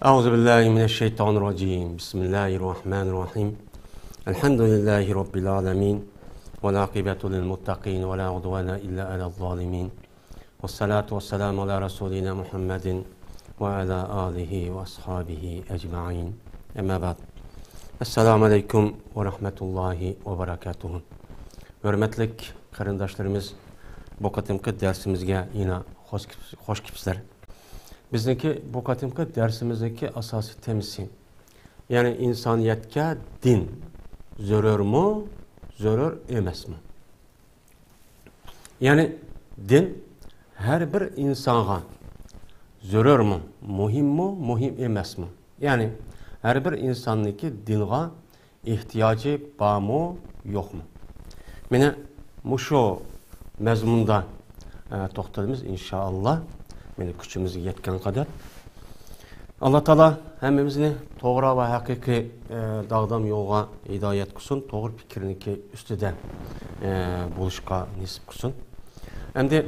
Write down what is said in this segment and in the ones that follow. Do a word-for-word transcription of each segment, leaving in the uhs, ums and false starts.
أعوذ بالله من الشيطان الرجيم. بسم الله الرحمن الرحيم. الحمد لله رب العالمين. والعاقبة للمتقين ولا عدوان إلا على الظالمين. والصلاة والسلام على رسولنا محمد وعلى آله وأصحابه أجمعين. أما بعد. السلام عليكم ورحمة الله وبركاته. ھۆرمەتلىك قېرىنداشلىرىمىز، بۇ قېتىمقى دەرسىمىزگە يەنە خوش كېلىپ-، خوش كېلىپسىلەر. بىزنىڭكى بۇ قېتىمقى دەرسىمىزنىڭكى ئاساسىي تېمىسى، يەنى ئىنسانىيەتكە دىن زۆرۈرمۇ، زۆرۈر ئەمەسمۇ؟ يەنى دىن ھەر بىر ئىنسانغا زۆرۈرمۇ، مۇھىممۇ، مۇھىم ئەمەسمۇ؟ يەنى ھەر بىر ئىنساننىڭكى دىنغا ئېھتىياجى بارمۇ، يوقمۇ؟ مانا مۇشۇ مەزمۇندا، ئە، توختىلىمىز، ئىنشائاللا. مانا كۈچىمىزگە يەتكەن قەدەر. ئاللا تائالا ھەممىمىزنى توغرا ۋە ھەقىقىي، ئە، داغدام يولغا ھىدايەت قىلسۇن، توغرا پىكىرنىڭكى ئۈستىدە، ئە، بولۇشقا نېسىپ قىلسۇن. ئەمدى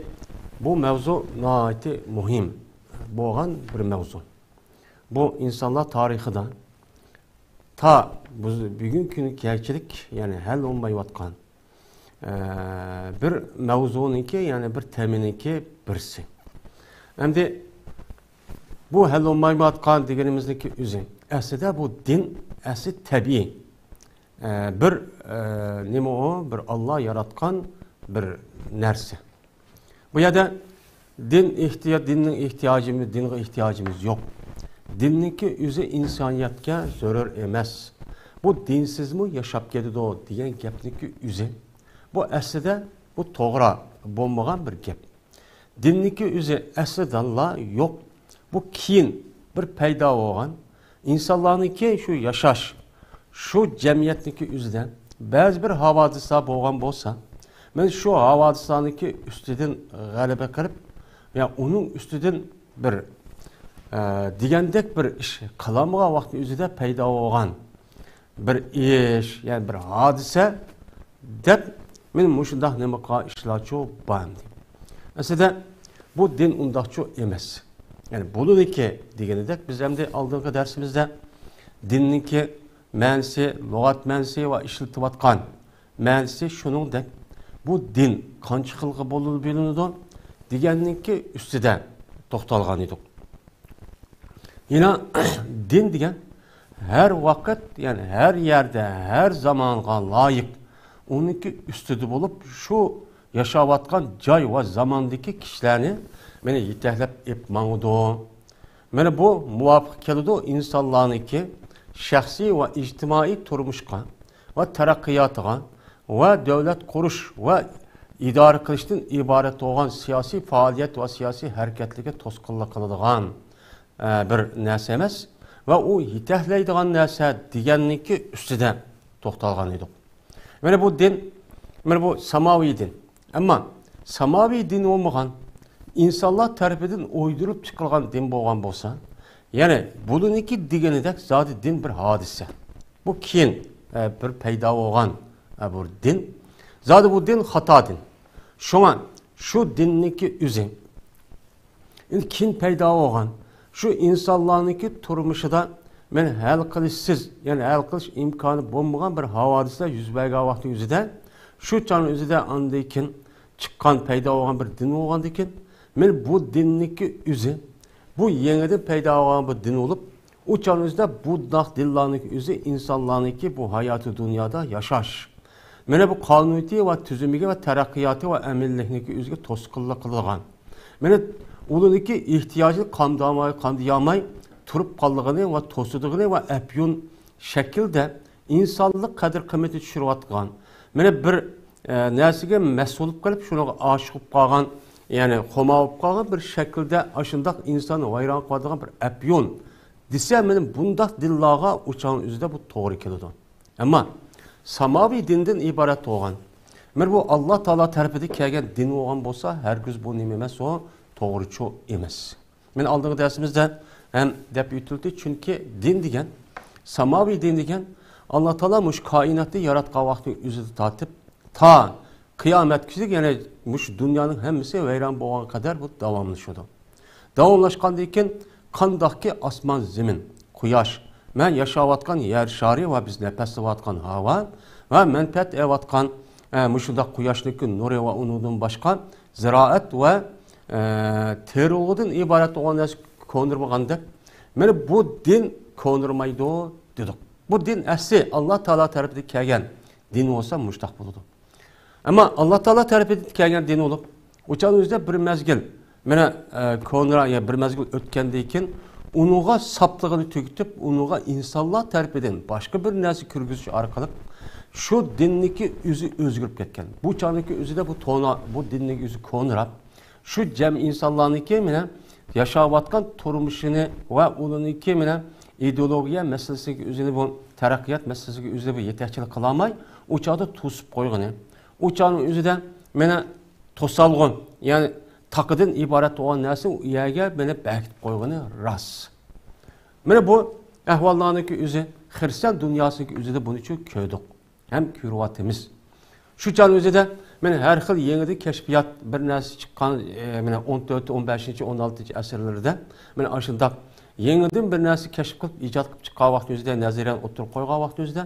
بۇ مەۋزۇ ناھايىتى مۇھىم بولغان بىر مەۋزۇ. بۇ ئىنسانلار تارىخىدا تا بۈگۈنكى كۈنگە كەلگۈچىلىك، يەنى ھەل بولمايۋاتقان، ئە، بىر مەۋزۇنىڭكى، يەنى بىر تېمىنىڭكى بىرسى. ئەمدى بۇ ھەل بولمايۋاتقان دېگىنىمىزنىڭكى ئۆزى، ئەسلىدە بۇ دىن، ئەسلى تەبىئىي، ئە، بىر، ئە، نېمە ئۇ؟ بىر ئاللا ياراتقان بىر نەرسە. بۇ يەردە دىن ئېھتىيا-، دىننىڭ ئېھتىياجىمىز، دىنغا ئېھتىياجىمىز يوق. دىننىڭكى ئۆزى ئىنسانىيەتكە زۆرۈر ئەمەس. بۇ دىنسىزمۇ ياشاپ كېتىدۇ دېگەن گەپنىڭكى ئۆزى، بۇ ئەسلىدە بۇ توغرا بولمىغان بىر گەپ. دىننىڭكى ئۆزى ئەسلىدىنلا يوق. بۇ كېيىن بىر پەيدا بولغان، ئىنسانلارنىڭكى شۇ ياشاش، شۇ جەمئىيەتنىڭكى ئۆزىدە بەزى بىر ھاۋادىسلار بولغان بولسا، مەن شۇ ھاۋادىسلارنىڭكى ئۈستىدىن غەلىبە قىلىپ، يا ئۇنىڭ ئۈستىدىن بىر، ئە، دېگەندەك بىر ئىش قىلالمىغان ۋاقىتنىڭ ئۆزىدە پەيدا بولغان بىر ئىش، يەنى بىر ھادىسە دەپ، مانا مۇشۇنداق نېمە قىلغان ئىشلارچۇ بار ئەمدى. ئەسلىدە بۇ دىن ئۇنداقچۇ ئەمەس. يەنى بۇنىڭكى دېگىنىدەك، بىز ئەمدى ئالدىنقى دەرسىمىزدە دىننىڭكى مەنىسى، لۇغەت مەنىسى ۋە ئىشلىتىۋاتقان مەنىسى شۇنىڭدەك، بۇ دىن قانچە خىلغا بۆلۈنۈپ بولۇنىدۇ دېگەننىڭكى ئۈستىدە توختالغان ئىدۇق. يەنە دىن دېگەن ھەر ۋاقىت، يەنى ھەر يەردە، ھەر زامانغا لايىق، ئۇنىڭكى ئۈستىدە بولۇپ، شۇ ياشاۋاتقان جاي ۋە زاماندىكى كىشىلەرنى مانا يېتەكلەپ ئېلىپ ماڭىدۇ. مانا بۇ مۇۋاپىق كېلىدۇ ئىنسانلارنىڭكى شەخسىي ۋە ئىجتىمائىي تۇرمۇشقا ۋە تەرەققىياتىغا ۋە دۆلەت قۇرۇش ۋە ئىدارە قىلىشتىن ئىبارەت بولغان سىياسىي پائالىيەت ۋە سىياسىي ھەرىكەتلىرىگە توسقۇنلۇق قىلىدىغان، ئە، بىر نەرسە ئەمەس ۋە ئۇ يېتەكلەيدىغان نەرسە دېگەننىڭكى ئۈستىدە توختالغان ئىدۇق. مانا بۇ دىن، مانا بۇ ساماۋىي دىن. ئەمما ساماۋىي دىن بولمىغان، ئىنسانلار تەرىپىدىن ئويدۇرۇپ چىقىلغان دىن بولغان بولسا، يەنى بۇنىڭكى دېگىنىدەك زادى دىن بىر ھادىسە. بۇ كېيىن، ئە، بىر پەيدا بولغان، ئە، بۇ دىن. زادى بۇ دىن خاتا دىن. شۇڭا شۇ دىننىڭكى ئۆزى ئەمدى كېيىن پەيدا بولغان، شۇ ئىنسانلارنىڭكى تۇرمۇشىدا مەن ھەل قىلىشسىز، يەنى ھەل قىلىش ئىمكانى بولمىغان بىر ھاۋادىسلار يۈز بەرگەن ۋاقىتنىڭ ئۆزىدە، شۇ چاغنىڭ ئۆزىدە ئاندىن كېيىن چىققان، پەيدا بولغان بىر دىن بولغاندىن كېيىن، مانا بۇ دىننىڭكى ئۆزى، بۇ يېڭىدىن پەيدا بولغان بىر دىن بولۇپ، ئۇ چاغنىڭ ئۆزىدە بۇنداق دىنلارنىڭكى ئۆزى ئىنسانلارنىڭكى بۇ ھاياتىي دۇنيادا ياشاش، مانا بۇ قانۇنىيىتى ۋە تۈزۈمىگە ۋە تەرەققىياتى ۋە ئەمىنلىكنىڭكى ئۆزىگە توسقۇنلۇق قىلىدىغان، مانا ئۇلارنىڭكى ئېھتىياجىنى قامدىيالماي، قامدىيالماي تۇرۇپ قالىدىغىنى ۋە توسىدىغىنى ۋە ئەپيۇن شەكىلدە ئىنسانلىق قەدىر-قىممىتىنى چۈشۈرۈۋاتقان، مانا بىر، ئە، نەرسىگە مەست بولۇپ قېلىپ، شۇنىڭغا ئاشىق بولۇپ قالغان، يەنى خۇمار بولۇپ قالغان بىر شەكىلدە ئاشۇنداق ئىنساننى ۋەيران قىلىۋاتىدىغان بىر ئەپيۇن دېسە، مانا بۇنداق دىنلارغا ئۇ چاغنىڭ ئۆزىدە بۇ توغرا كېلىدۇ. ئەمما ساماۋىي دىندىن ئىبارەت بولغان، مانا بۇ ئاللا تائالا تەرىپىدىن كەلگەن دىن بولغان بولسا، ھەرگىز بۇ نېمە ئەمەس، ئۇ توغرىچۇ ئەمەس. مانا ئالدىنقى دەرسىمىزدە ھەم دەپ ئۆتۈلدى، چۈنكى دىن دېگەن، ساماۋىي دىن دېگەن، ئاللا تائالا مۇشۇ كائىناتنى ياراتقان ۋاقتىنىڭ ئۆزىدىن تارتىپ تا قىيامەتكىچە، يەنى مۇشۇ دۇنيانىڭ ھەممىسى ۋەيران بولغان قەدەر بۇ داۋاملىشىدۇ. داۋاملاشقاندىن كېيىن قانداقكى ئاسمان، زېمىن، قۇياش، مەن ياشاۋاتقان يەر شارى ۋە بىز نەپەسلەۋاتقان ھاۋا ۋە مەنپەئەت ئېلىۋاتقان، ئە، مۇشۇنداق قۇياشنىڭكى نۇرى ۋە ئۇنىڭدىن باشقا زىرائەت ۋە، ئە، تېرىلغۇدىن ئىبارەت بولغان نەرسە كونىرىمىغاندەك، مانا بۇ دىن كونىرىمايدۇ دېدۇق. بۇ دىن ئەسلى ئاللا تائالا تەرىپىدىن كەلگەن دىن بولسا مۇشۇنداق بولىدۇ. ئەمما ئاللا تائالا تەرىپىدىن كەلگەن دىن بولۇپ، ئۇ چاغنىڭ ئۆزىدە بىر مەزگىل، مانا، ئە، كونىرا، يا بىر مەزگىل ئۆتكەندىن كېيىن، ئۇنىڭغا ساپلىقىنى تۈگىتىپ، ئۇنىڭغا ئىنسانلار تەرىپىدىن باشقا بىر نەرسە كىرگۈزۈش ئارقىلىق شۇ دىننىڭكى ئۆزى ئۆزگىرىپ كەتكەن. بۇ چاغنىڭكى ئۆزىدە بۇ تونا، بۇ دىننىڭ ئۆزى كونىراپ، شۇ جەم ئىنسانلارنىڭكى مانا ياشاۋاتقان تۇرمۇشىنى ۋە ئۇلارنىڭكى مانا ئىدېئولوگىيە مەسىلىسىگە ئۆزىنى، بۇ تەرەققىيات مەسىلىسىگە ئۆزىنى بۇ يېتەكچىلىك قىلالماي، ئۇ چاغدا توسۇپ قويغىنى، ئۇ چاغنىڭ ئۆزىدە مانا توسالغۇ، يەنى تاقىدىن ئىبارەت بولغان نەرسە ئۇ يەرگە مانا بەكىتىپ قويغىنى راست. مانا بۇ ئەھۋاللارنىڭكى ئۆزى خىرىستىيان دۇنياسىنىڭكى ئۆزىدە بۇنى چۈ كۆردۇق ھەم كۆرۈۋاتىمىز. شۇ چاغنىڭ ئۆزىدە مانا ھەر خىل يېڭىدىن كەشپىيات بىر نەرسە چىققان، ئە، مانا ئون تۆتىنچى، ئون بەشىنچى، ئون ئالتىنچى ئەسىرلىرىدە مانا ئاشۇنداق يېڭىدىن بىر نەرسە كەشىپ قىلىپ، ئىجاد قىلىپ چىققان ۋاقتىمىزدا، نەزەرىيەنى ئوتتۇرىغا قويغان ۋاقتىمىزدا،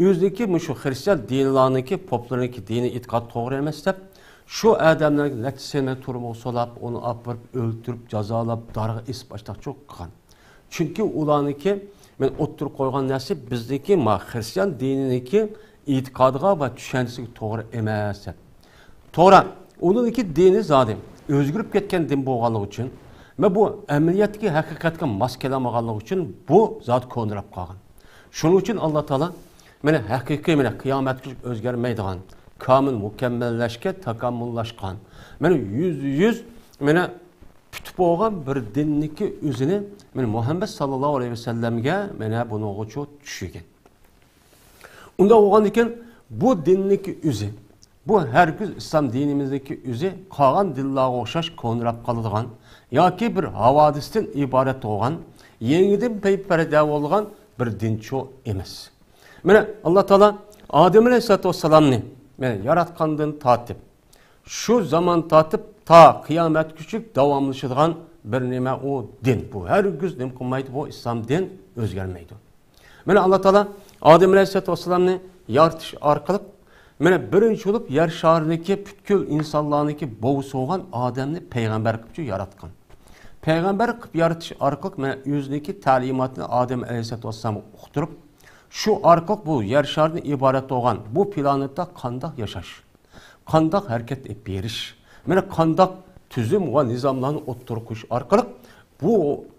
ئۆزىنىڭكى مۇشۇ خىرىستىيان دىنلارنىڭكى، پوپلىرىنىڭكى دىنىي ئېتىقادى توغرا ئەمەس دەپ، شۇ ئادەملەرنىڭ نەچچىسىنى تۈرمىگە سولاپ، ئۇنى ئاپىرىپ ئۆلتۈرۈپ، جازالاپ، دارغا ئېسىپ، ئاشتاق چوق قىلغان. چۈنكى ئۇلارنىڭكى، مەن ئوتتۇرىغا قويغان نەرسە بىزنىڭكى، ما، خىرىستىيان دىنىنىڭكى ئېتىقادىغا ۋە چۈشەنچىسىگە توغرا ئەمەس دەپ. توغرا، ئۇنىڭكى دىنى زادى ئۆزگىرىپ كەتكەن دىن بولغانلىقى ئۈچۈن، مەن بۇ ئەمەلىيەتتىكى ھەقىقەتكە ماس كېلەلمىگەنلىكى ئۈچۈن بۇ زادى كونىراپ قالغان. شۇنىڭ ئۈچۈن ئاللا تائالا مانا ھەقىقىي، مانا قىيامەتكىچە ئۆزگەرمەيدىغان، كامىل مۇكەممەللەشكە تاكامۇللاشقان، مانا يۈزدە يۈز، مانا پۈتۈپ بولغان بىر دىننىڭكى ئۆزىنى، مانا مۇھەممەد ساللاللاھۇ ئەلەيھى ۋەسەللەمگە مانا بۇنىڭغىچە چۈشۈرگەن. ئۇنداق بولغاندىكىن بۇ دىننىڭكى ئۆزى، بۇ ھەرگىز ئىسلام دىنىمىزنىڭكى ئۆزى قالغان دىنلارغا ئوخشاش كونىراپ قالىدىغان ياكى بىر ھاۋادىستىن ئىبارەت بولغان، يېڭىدىن پەيدا بولغان بىر دىنچۇ ئەمەس. مانا، ئاللا تائالا ئادەم ئەلەيھىسسالاتۇ ۋەسسالامنى، مانا، ياراتقاندىن تارتىپ، شۇ زامان تارتىپ تا قىيامەتكىچە داۋاملىشىدىغان بىر نېمە ئۇ دىن. بۇ ھەرگىز نېمە قىلمايدۇ، بۇ ئىسلام دىن ئۆزگەرمەيدۇ. مانا، ئاللا تائالا ئادەم ئەلەيھىسسالاتۇ ۋەسسالامنى يارىتىش ئارقىلىق، مانا، بىرىنچى بولۇپ يەر شارىدىكى پۈتكۈل ئىنسانلارنىڭكى بوۋىسى بولغان ئادەمنى پەيغەمبەر قىلىپ ياراتقان. پەيغەمبەر قىلىپ يارىتىش ئارقىلىق، مانا، ئۆزىنىڭكى تەلىماتىنى ئادەم ئەلەيھىسسالاتۇ ۋەسسالامغا ئۇقتۇرۇپ، شۇ ئارقىلىق بۇ يەر شارىدىن ئىبارەت بولغان بۇ پلانېتتا قانداق ياشاش، قانداق ھەرىكەت ئېلىپ بېرىش، مانا، قانداق تۈزۈم ۋە نىزاملارنى ئوتتۇرىغا قويۇش ئارقىلىق بۇ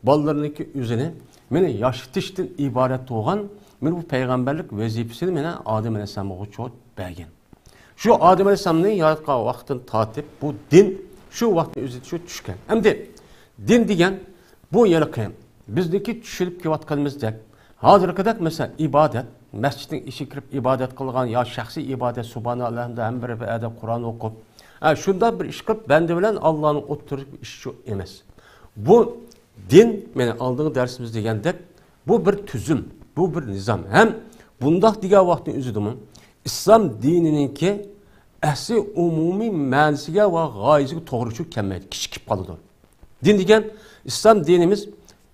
بالىلىرىنىڭكى ئۆزىنى، مانا، ياشىتىشتىن ئىبارەت بولغان، مانا، بۇ پەيغەمبەرلىك ۋەزىپىسىنى، مانا، ئادەم ئەلەيھىسسالامغا بەرگەن. شۇ ئادەم ئەلەيھىسسالامنى ياراتقان ۋاقتىدىن تارتىپ بۇ دىن شۇ ۋاقىتنىڭ ئۆزىدە شۇ چۈشكەن. ئەمدى دىن دېگەن بۇ ھېلىقى بىزنىڭكى چۈشىنىپ كېلىۋاتقىنىمىزدەك، ھازىرقىدەك، مەسىلەن، ئىبادەت، مەسچىتنىڭ ئىچىگە كىرىپ ئىبادەت قىلغان يا شەخسىي ئىبادەت، سۇبھاناللا ھەمدە ھەممە بىر ئادەم قۇرئان ئوقۇپ، ھە، شۇنداق بىر ئىش قىلىپ، بەندە بىلەن ئاللانىڭ ئوتتۇرىسىدىكى ئىش شۇ ئەمەس. بۇ دىن، مانا ئالدىنقى دەرسىمىزدە دېگەندەك، بۇ بىر تۈزۈم، بۇ بىر نىزام. ھەم بۇنداق دېگەن ۋاقىتنىڭ ئۆزىدىمۇ ئىسلام دىنىنىڭكى ئەسلى ئومۇمىي مەنىسىگە ۋە غايىسىگە توغرا چۈشۈپ كەلمەيدۇ، كىچىكىپ قالىدۇ. دىن دېگەن، ئىسلام دىنىمىز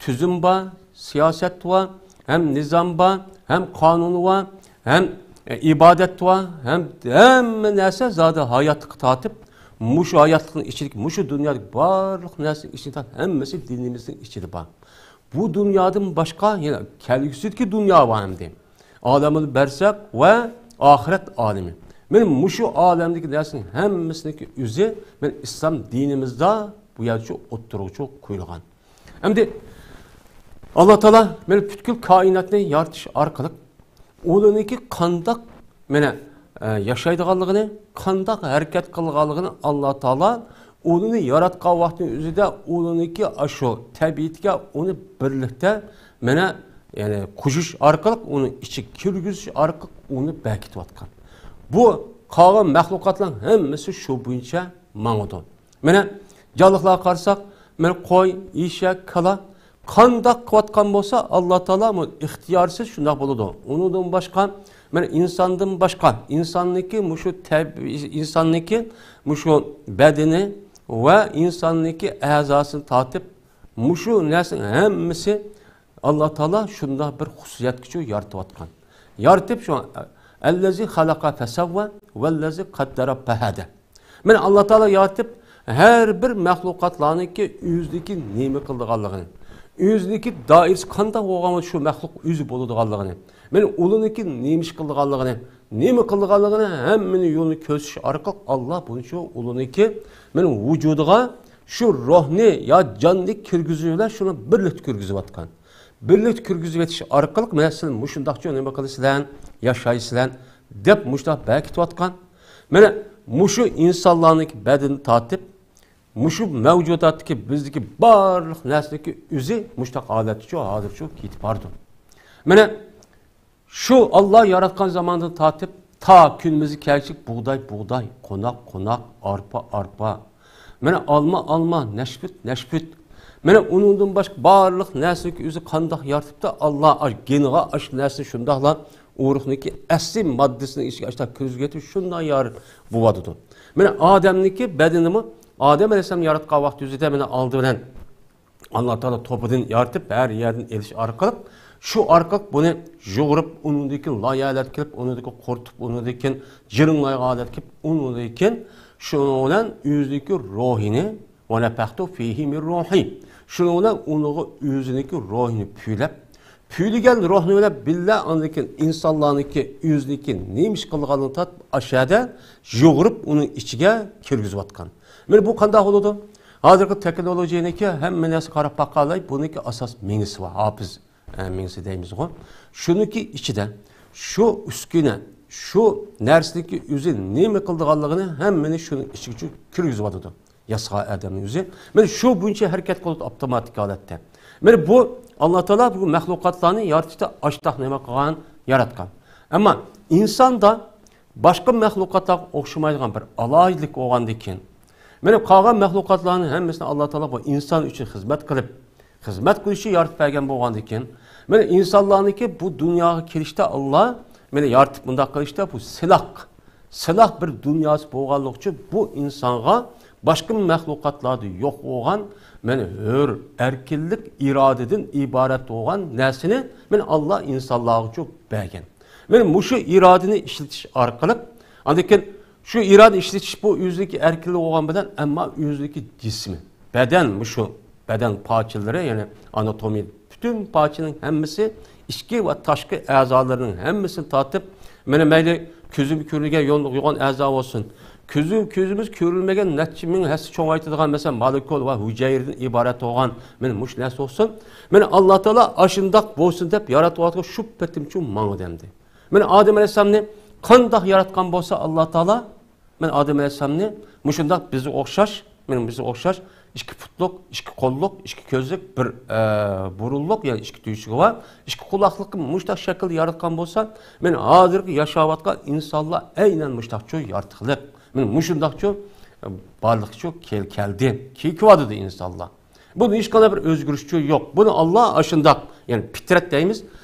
تۈزۈم بار، سىياسەت بار، ھەم نىزام بار، ھەم قانۇن بار، ھەم، ئە، ئىبادەت بار، ھەم ھەممە نەرسە زادى ھاياتلىققا تارتىپ، مۇشۇ ھاياتلىقنىڭ ئىچىدىكى، مۇشۇ دۇنيادىكى بارلىق نەرسىنىڭ ئىچىدە، ھەممىسى دىنىمىزنىڭ ئىچىدە بار. بۇ دۇنيادىن باشقا يەنە كەلگۈسىدىكى دۇنيا بار ئەمدى. ئالەمۇل بەرزەخ ۋە ئاخىرەت ئالىمى. مانا مۇشۇ ئالەمدىكى نەرسىنىڭ ھەممىسىنىڭكى ئۆزى مانا ئىسلام دىنىمىزدا بۇ يەرچۇ ئوتتۇرىغىچۇ قويۇلغان. ئەمدى ئاللا تائالا مانا پۈتكۈل كائىناتنى يارىتىش ئارقىلىق ئۇلارنىڭكى قانداق مانا، ئە، ياشايدىغانلىقىنى، قانداق ھەرىكەت قىلىدىغانلىقىنى ئاللا تائالا ئۇلارنى ياراتقان ۋاقتىنىڭ ئۆزىدە ئۇلارنىڭكى ئاشۇ تەبىئىتىگە ئۇنى بىرلىكتە مانا، يەنى قوشۇش ئارقىلىق، ئۇنى ئىچىگە كىرگۈزۈش ئارقىلىق ئۇنى بەكىتىۋاتقان. بۇ قالغان مەخلۇقاتلارنىڭ ھەممىسى شۇ بويىچە ماڭىدۇ. مانا، جانلىقلارغا قارىساق، مانا، قوي، ئېشەك، كالا قانداق قىلىۋاتقان بولسا، ئاللا تائالا ئىختىيارسىز شۇنداق بولىدۇ. ئۇنىڭدىن باشقا، مانا، ئىنساندىن باشقا، ئىنساننىڭكى مۇشۇ تەب-، ئىنساننىڭكى مۇشۇ بەدىنى ۋە ئىنساننىڭكى ئەزاسىنى تارتىپ، مۇشۇ نەرسىنىڭ ھەممىسى ئاللا تائالا شۇنداق بىر خۇسۇسىيەتكىچۇ يارىتىۋاتقان. يارىتىپ شۇ، ئەللەزى خەلەقە فەسەۋۋە ۋەللەزى قەددەرە فەھەدە. مانا ئاللا تائالا يارىتىپ، ھەر بىر مەخلۇقاتلارنىڭكى ئۆزىدىكى نېمە قىلىدىغانلىقىنى، ئۆزىنىڭكى دائىرىسى قانداق بولغان شۇ مەخلۇق ئۆزى بولىدىغانلىقىنى، مانا ئۇلارنىڭكى نېمە ئىش قىلىدىغانلىقىنى، نېمە قىلىدىغانلىقىنى ھەممىنى يولىنى كۆرسىتىش ئارقىلىق ئاللا بۇنى شۇ ئۇلارنىڭكى مانا ۋۇجۇدىغا شۇ روھنى يا جاننى كىرگۈزۈۋېلەر، شۇنى بىرلىكتە كىرگۈزۈۋاتقان. بىرلىكتە كىرگۈزۈۋېتىش ئارقىلىق، مانا سىلەر مۇشۇنداقچۇ نېمە قىلىسىلەر، ياشايسىلەر، دەپ مۇشۇنداق بەكىتىۋاتقان. مانا مۇشۇ ئىنسانلارنىڭكى بەدىنى تارتىپ، مۇشۇ مەۋجۇداتتىكى، بىزدىكى بارلىق نەرسىنىڭكى ئۆزى مۇشۇنداق ھالەتتىچۇ، ھازىرچۇ كېتىپ بارىدۇ. مانا شۇ ئاللا ياراتقان زاماندىن تارتىپ، تا كۈنىمىزگە كەلگۈچىلىك بۇغداي، بۇغداي، قوناق، قوناق، ئارپا، ئارپا. مانا ئالما، ئالما، نەشپۈت، نەشپۈت. مانا ئۇنىڭدىن باشقا بارلىق نەرسىنىڭكى ئۆزى قانداق يارىتىپتۇ، ئاللا ئاش-، گېنىغا ئاشۇ نەرسىنى شۇنداقلا ئۇرۇقنىڭكى ئەسلى ماددىسىنىڭ ئىچىگە ئاشۇنداق كىرگۈزۈپ، شۇنداق يار بولۇۋاتىدۇ. مانا ئادەمنىڭكى بەدىنىمۇ ئادەم ئەلەيھىسسالام ياراتقان ۋاقتى ئۆزىدە مانا ئالدى بىلەن ئاللا تائالا توپىدىن يارىتىپ، ھەر يەردىن ئېلىش ئارقىلىق، شۇ ئارقىلىق بۇنى يۇغۇرۇپ، ئۇنىڭدىن كېيىن لاي ھالەتكە كېلىپ، ئۇنىڭدىن كېيىن قۇرۇتۇپ، ئۇنىڭدىن كېيىن جىرىڭلايدىغان ھالەتكە كېلىپ، ئۇنىڭدىن كېيىن شۇنىڭ بىلەن ئۆزىدىكى روھىنى، ونفخت فيه من روحي، شۇنىڭ بىلەن ئۇنىڭغا ئۆزىنىڭكى روھىنى پۈۋلەپ، پۈۋلىگەن روھنى بىلەن بىللە ئاندىن كېيىن ئىنسانلارنىڭكى ئۆزىنىڭكى نېمە ئىش قىلىدىغانلىقىنى تارتىپ، ئاشۇ يەردە يۇغۇرۇپ، ئۇنىڭ ئىچىگە كىرگۈزۈۋاتقان. مانا بۇ قانداق بولىدۇ؟ ھازىرقى تېخنولوگىيەنىڭكى ھەممە نەرسە قاراپ باقالاي، بۇنىڭكى ئاساس مېڭىسى بار، ھاپىز، ئە، مېڭىسى دەيمىزغۇ. شۇنىڭكى ئىچىدە شۇ ئۈسكۈنە، شۇ نەرسىنىڭكى ئۆزى نېمە قىلىدىغانلىقىنى ھەممىنى شۇنىڭ ئىچىگە كىرگۈزۈۋاتىدۇ. ياسىغان ئادەمنىڭ ئۆزى. مانا شۇ بويىچە ھەرىكەت قىلىدۇ ئاپتوماتىك ھالەتتە. مانا بۇ ئاللا تائالا بۇ مەخلۇقاتلارنى يارىتىشتا ئاشتاق نېمە قىلغان، ياراتقان. ئەمما ئىنساندا باشقا مەخلۇقاتلارغا ئوخشىمايدىغان بىر ئالاھىدىلىك بولغاندىن كېيىن، مانا قالغان مەخلۇقاتلارنىڭ ھەممىسىنى ئاللا تائالا بۇ ئىنسان ئۈچۈن خىزمەت قىلىپ، خىزمەت قىلىشنى يارىتىپ بەرگەن بولغاندىن كېيىن، مانا ئىنسانلارنىڭكى بۇ دۇنياغا كېلىشتە ئاللا، مانا يارىتىپ مۇنداق قىلىشتا بۇ سىلاھ، سىلاھ بىر دۇنياسى بولغانلىقى ئۈچۈن بۇ ئىنسانغا باشقا مەخلۇقاتلاردا يوق بولغان، مانا ھۆر، ئەركىنلىك، ئىرادىدىن ئىبارەت بولغان نەرسىنى مانا ئاللا ئىنسانلارغىچۇ بەرگەن. مانا مۇشۇ ئىرادىنى ئىشلىتىش ئارقىلىق، ئاندىن كېيىن شۇ ئىرادە ئىشلىتىش بۇ ئۆزىدىكى ئەركىنلىك بولغان بىلەن، ئەمما ئۆزىدىكى جىسمى، بەدەن، مۇشۇ بەدەن پارچىلىرى، يەنى ئاناتومىيە، پۈتۈن پارچىنىڭ ھەممىسى، ئىچكى ۋە تاشقى ئەزالىرىنىڭ ھەممىسىنى تارتىپ، مانا مەيلى كۆزۈم كۆرۈلگەن يوغان ئەزا بولسۇن، كۆزۈم، كۆزىمىز كۆرۈلمىگەن نەچچە مىڭ ھەسسە چوڭايتىدىغان، مەسىلەن، مولېكۇل ۋە ھۈجەيرىدىن ئىبارەت بولغان، مانا مۇشۇ نەرسە بولسۇن، مانا ئاللا تائالا ئاشۇنداق بولسۇن دەپ ياراتىۋاتقان شۇ پېتىمچۇ ماڭىدۇ ئەمدى. مانا ئادەم ئەلەيھىسسالامنى قانداق ياراتقان بولسا ئاللا تائالا، مانا ئادەم ئەلەيھىسسالامنى مۇشۇنداق بىزگە ئوخشاش، مانا بىزگە ئوخشاش ئىككى پۇتلۇق، ئىككى قوللۇق، ئىككى كۆزلۈك، بىر، ئە، بۇرۇنلۇق، يەنى ئىككى تۆشۈكى بار، ئىككى قۇلاقلىق، مۇشۇنداق شەكىلدە ياراتقان بولسا، مانا ھازىرقى ياشاۋاتقان ئىنسانلار ئەينەن مۇشۇنداقچۇ يارىتىقلىق، مانا مۇشۇنداقچۇ، ئە، بارلىقچۇ كەل-، كەلدى، كېلىۋاتىدۇ ئىنسانلار. بۇ ھېچقانداق بىر ئۆزگىرىشچۇ يوق. بۇنى ئاللا ئاشۇنداق، يەنى پىترەت دەيمىز.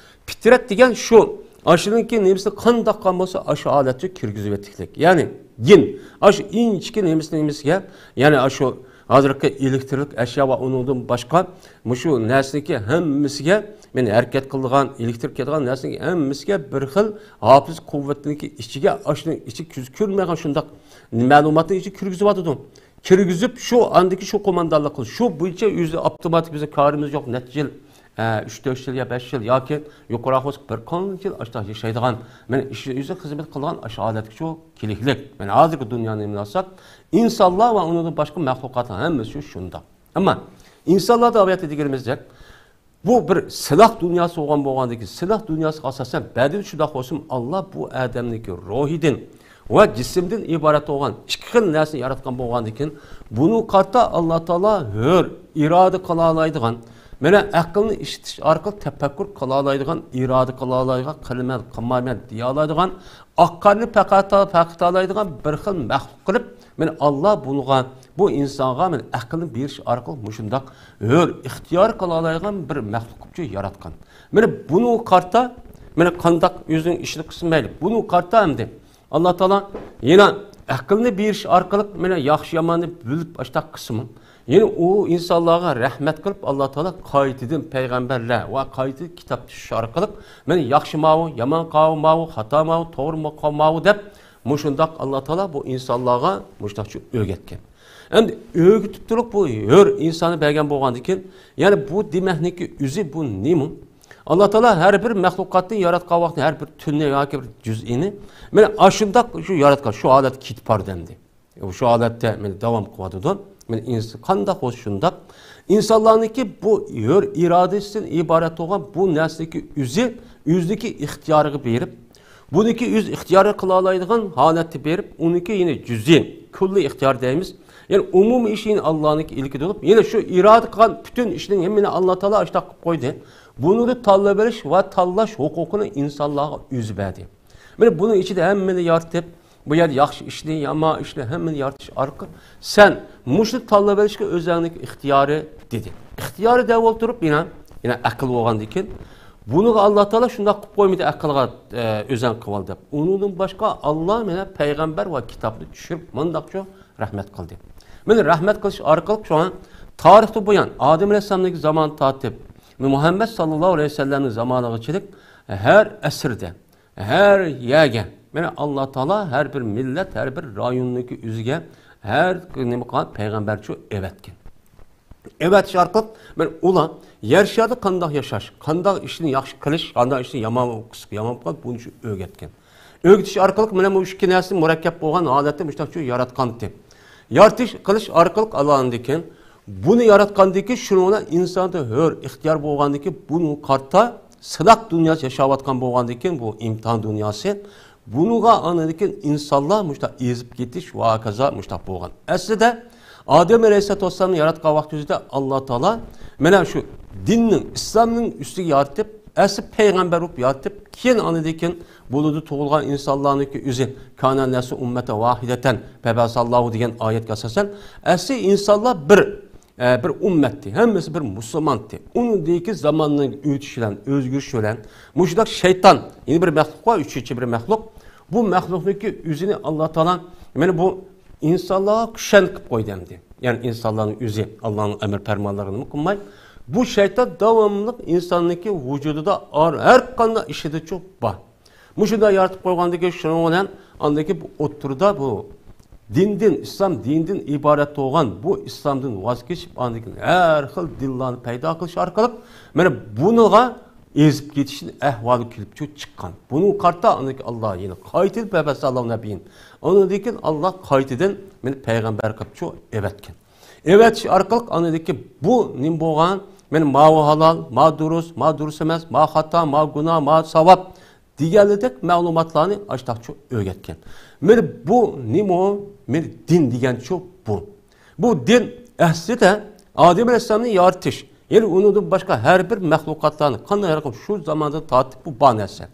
پىترەت دېگەن شۇ، ئاشۇنىڭكى نېمىسى قانداق قىلغان بولسا، ئاشۇ ھالەتچە كىرگۈزۈۋېتىكلىك. يەنى گېن، ئاشۇ ئىنچىكە نېمىسى نېمىسىگە، يەنى ئاشۇ ھازىرقى ئېلېكترلىك ئەشيا ۋە ئۇنىڭدىن باشقا مۇشۇ نەرسىنىڭكى ھەممىسىگە، مېنى ھەرىكەت قىلىدىغان، ئېلېكتر كېتىدىغان نەرسىنىڭ ھەممىسىگە بىر خىل ھاپىز قۇۋۋەتنىڭكى ئىچىگە، ئاشۇنىڭ ئىچى كۆز كۆرمەيدىغان شۇنداق مەلۇماتنىڭ ئىچىگە كىرگۈزۈۋاتىدۇ. كىرگۈزۈپ، شۇ ئاندىكى شۇ قوماندانلىق قىلىش، شۇ بويىچە ئۆزى ئاپتوماتىك بىزنىڭ كارىمىز يوق، نەچچە يىل، ئە، ئۈچ، تۆت يىل يا بەش يىل ياكى يۇقىرىراق بولسا بىر قانچە يىل ئاشۇنداق ياشايدىغان، مانا ئىش-، ئۆزى خىزمەت قىلغان ئاشۇ ھالەتكە شۇ كېلىكلىك. مانا ھازىرقى دۇنيانى نېمىنى ئالساق، ئىنسانلار ۋە ئۇنىڭدىن باشقا مەخلۇقاتنىڭ ھەممىسى شۇ شۇنداق. ئەمما ئىنسانلاردا ئاۋەتتە دېگىنىمىزدەك، بۇ بىر سىلاھ دۇنياسى بولغان بولغاندىن كېيىن، سىلاھ دۇنياسىغا ئاساسەن بەدىنى شۇنداق بولسىمۇ، ئاللا بۇ ئادەمنىڭكى روھىدىن ۋە جىسىمدىن ئىبارەت بولغان ئىككى خىل نەرسىنى ياراتقان بولغاندىن كېيىن، بۇنىڭغا قارىتا ئاللا تائالا ھۆر، ئىرادە قىلالايدىغان، مانا ئەقىلنى ئىشلىتىش ئارقىلىق تەپەككۇر قىلالايدىغان، ئىرادە قىلالايدىغان، قىلىمەن، قىلمايمەن دېيەلايدىغان، ئاقارنى پەقەت، پەقىتالايدىغان بىر خىل مەخلۇق قىلىپ، مانا ئاللا بۇنىڭغا، بۇ ئىنسانغا مانا ئەقىلنى بېرىش ئارقىلىق مۇشۇنداق ھۆر، ئىختىيار قىلالايدىغان بىر مەخلۇق قىلىپ ياراتقان. مانا بۇنىڭغا قارىتا، مانا قانداق ئۆزىنىڭ ئىشىنى قىلسا مەيلى، بۇنىڭغا قارىتا ئەمدى ئاللا تائالا يەنە ئەقىلنى بېرىش ئارقىلىق مانا ياخشى ياماننى بىلىپ ئاشتاق قىلسىمۇ، يەنى ئۇ ئىنسانلارغا رەھمەت قىلىپ، ئاللا تائالا قايتىدىن پەيغەمبەرلەر ۋە قايتىدىن كىتاب چۈشۈش ئارقىلىق، مانا ياخشى ماۋۇ، يامان قاۋۇ ماۋۇ، خاتا ماۋۇ، توغرا ماۋۇ دەپ، مۇشۇنداق ئاللا تائالا بۇ ئىنسانلارغا مۇشۇنداقچە ئۆگەتكەن. ئەمدى ئۆگىتىپ تۇرۇپ بۇ ھۆر ئىنساننى بەرگەن بولغاندىكىن، يەنى بۇ دېمەكنىكى ئۆزى بۇ نېمە؟ ئاللا تائالا ھەر بىر مەخلۇقاتنى ياراتقان ۋاقتى، ھەر بىر تۈرنى ياكى بىر جۈزئىنى، مانا ئاشۇنداق شۇ ياراتقان، شۇ ھالەتكە كېتىپ بارىدۇ ئەمدى. شۇ ھالەتتە مانا داۋام قىلىۋاتىدۇ. مانا ئىنس-، قانداق بولسا شۇنداق. ئىنسانلارنىڭكى بۇ ھۆر ئىرادىسىدىن ئىبارەت بولغان بۇ نەرسىنىڭكى ئۆزى، ئۆزىنىڭكى ئىختىيارىغا بېرىپ، بۇنىڭكى ئۆز ئىختىيارى قىلالايدىغان ھالەتتە بېرىپ، ئۇنىڭكى يەنە جۈزئىي، كۈللىي ئىختىيار دەيمىز. يەنى ئومۇمىي ئىش يەنە ئاللانىڭكى ئىلكىدە بولۇپ، يەنە شۇ ئىرادە قىلغان پۈتۈن ئىشنىڭ ھەممىنى ئاللا تائالا ئاشۇنداق قىلىپ قويدى. بۇنىڭدا تاللىۋېلىش ۋە تاللاش ھوقۇقىنى ئىنسانلارغا ئۆزى بەردى. مانا بۇنىڭ ئىچىدە ھەممىنى يارىتىپ، بۇ يەردە ياخشى ئىشنى، يامان ئىشنى، ھەممىنى يارىتىش ئارقىلىق سەن مۇشۇنى تاللىۋېلىشكە ئۆزۈڭنىڭ ئىختىيارى دېدى. ئىختىيارى دەپ ئولتۇرۇپ يەنە، يەنە ئەقىل بولغاندىكىن، بۇنىڭغا ئاللا تائالا شۇنداق قىلىپ قويمىدى، ئەقىلغا، ئە، ئۆزۈڭ قىلىۋال دەپ. ئۇنىڭدىن باشقا ئاللا مانا پەيغەمبەر ۋە كىتابنى چۈشۈرۈپ مۇنداقچە رەھمەت قىلدى. مانا رەھمەت قىلىش ئارقىلىق شۇڭا تارىختىن بۇيان ئادەم ئەلەيھىسسالامدىكى زامانى تارتىپ مۇھەممەد ساللاللاھۇ ئەلەيھى ۋەسەللەمنىڭ زامانىغىچىلىك ھەر ئەسىردە، ھەر يەرگە، مانا ئاللا تائالا ھەر بىر مىللەت، ھەر بىر رايوننىڭكى ئۆزىگە ھەر نېمە قىلغان پەيغەمبەرچۇ ئەۋەتكەن. ئەۋەتىش ئارقىلىق مانا ئۇلار يەر شارىدا قانداق ياشاش، قانداق ئىشنى ياخشى قىلىش، قانداق ئىشنى يامان، يامان قىلىپ، بۇنى شۇ ئۆگەتكەن. ئۆگىتىش ئارقىلىق مانا بۇ ئىككى نەرسە مۇرەككەپ بولغان ھالەتتە مۇشۇنداق شۇ ياراتقانتى. يارىتىش قىلىش ئارقىلىق ئاللاندىكىن، بۇنى ياراتقاندىكى شۇنىڭ بىلەن ئىنساندا ھۆر ئىختىيار بولغاندىكى بۇنىڭغا قارىتا سىناق دۇنياسى ياشاۋاتقان بولغاندىكىن، بۇ ئىمتىھان دۇنياسى، بۇنىڭغا ئاندىن كېيىن ئىنسانلار مۇشۇنداق ئېزىپ كېتىش ۋە ھاكازا مۇشۇنداق بولغان. ئەسلىدە ئادەم ئەلەيھىسسالاتۇ ۋەسسالامنى ياراتقان ۋاقتىمىزدا ئاللا تائالا مانا شۇ دىننىڭ، ئىسلامنىڭ ئۈستىگە يارىتىپ، ئەسلى پەيغەمبەر بولۇپ يارىتىپ، كېيىن ئاندىن كېيىن بۇلۇڭدا تۇغۇلغان ئىنسانلارنىڭكى ئۆزى، كانەن ناسۇ ئۇممەتەن ۋاھىدەتەن فەبەئەسەللاھۇ دېگەن ئايەتكە ئاساسەن، ئەسلى ئىنسانلار بىر، ئە، بىر ئۈممەتتى، ھەممىسى بىر مۇسۇلمانتى. ئۇنىڭدىكى زاماننىڭ ئۆتۈشى بىلەن، ئۆزگىرىشى بىلەن، مۇشۇنداق شەيتان، يەنە بىر مەخلۇق بار، ئۈچىنچى بىر مەخلۇق. بۇ مەخلۇقنىڭكى ئۆزىنى ئاللا تائالا مانا بۇ ئىنسانلارغا كۈشەن قىلىپ قويدى ئەمدى. يەنى ئىنسانلارنىڭ ئۆزى ئاللانىڭ ئەمر پەرمانلىرىنى قىلماي، بۇ شەيتان داۋاملىق ئىنساننىڭكى ۋۇجۇدىدا ئار-، ھەر قانداق ئىشىدىچۇ بار. مۇشۇنداق يارىتىپ قويغاندىكىن شۇنىڭ بىلەن ئاندىكى بۇ ئوتتۇرىدا بۇ دىندىن، ئىسلام دىنىدىن ئىبارەت بولغان بۇ ئىسلامدىن ۋاز كېچىپ، ئاندىن كېيىن ھەر خىل دىنلارنى پەيدا قىلىش ئارقىلىق مانا بۇنىڭغا ئېزىپ كېتىشنىڭ ئەھۋالى كېلىپچۇ چىققان. بۇنىڭغا قارىتا ئاندىن كېيىن ئاللا يەنە قايتىدىن پەبەسەللاھۇ نەبىيين. ئاندىن كېيىن ئاللا قايتىدىن مېنى پەيغەمبەر قىلىپچۇ ئەۋەتكەن. ئەۋەتىش ئارقىلىق ئاندىن كېيىن بۇ نېمە بولغان؟ مېنى ماۋۇ ھالال، ما دۇرۇس، ما دۇرۇس ئەمەس، ما خاتا، ما گۇناھ، ما ساۋاب دېگەنلىدەك مەلۇماتلارنى ئاشتاقچۇ ئۆگەتكەن. مېنى بۇ نېمە؟ مېنى دىن دېگەنچۇ بۇ. بۇ دىن ئەسلىدە ئادەم ئەلەيھىسسالامنى يارىتىش، يەنى ئۇنىڭدىن باشقا ھەر بىر مەخلۇقاتلارنى قانداق ياراتقان شۇ زاماندىن تارتىپ بۇ بار نەرسە.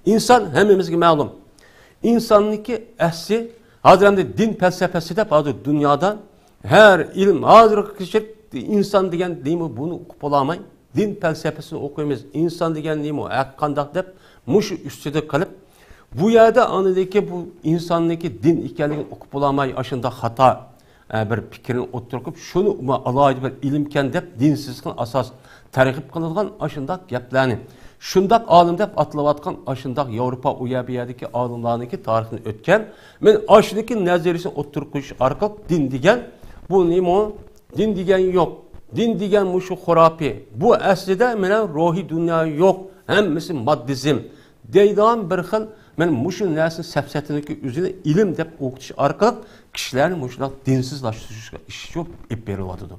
ئىنسان ھەممىمىزگە مەلۇم. ئىنساننىڭكى ئەسلى ھازىر ئەمدى دىن پەلسەپىسى دەپ ھازىر دۇنيادا ھەر ئىلىم ھازىرغىچە ئىنسان دېگەن نېمە بۇنى ئۇقۇپ بولالماي، دىن پەلسەپىسىنى ئوقۇيمىز، ئىنسان دېگەن نېمە، ھەق قانداق دەپ مۇشۇ ئۈستىدە قىلىپ، بۇ يەردە ئاندىكى بۇ ئىنساننىڭكى دىن ئىكەنلىكىنى ئۇقۇپ بولالماي، ئاشۇنداق خاتا، ئە، بىر پىكىرنى ئوتتۇرىغا قويۇپ، شۇنى ما-، ئالاھىدە بىر ئىلىمكەن دەپ دىنسىزلىقنى ئاساس تەرغىب قىلىدىغان ئاشۇنداق گەپلەرنى، شۇنداق ئالىم دەپ ئاتىلىۋاتقان ئاشۇنداق ياۋروپا ئۇ يەر بۇ يەردىكى ئالىملارنىڭكى تارىخىدىن ئۆتكەن، مەن ئاشۇنىڭكى نەزەرىيىسىنى ئوتتۇرىغا قويۇش ئارقىلىق دىن دېگەن بۇ نېمە؟ دىن دېگەن يوق. دىن دېگەن مۇشۇ خۇراپىي. بۇ ئەسلىدە مانا روھىي دۇنيا يوق. ھەممىسى ماددىزم دەيدىغان بىر خىل، مانا مۇشۇ نەرسىنى سەپسەتىنىڭكى ئۆزىنى ئىلىم دەپ ئوقۇتۇش ئارقىلىق كىشىلەرنى مۇشۇنداق دىنسىزلاشتۇرۇشقا ئىش شۇ ئېلىپ بېرىلىۋاتىدۇ.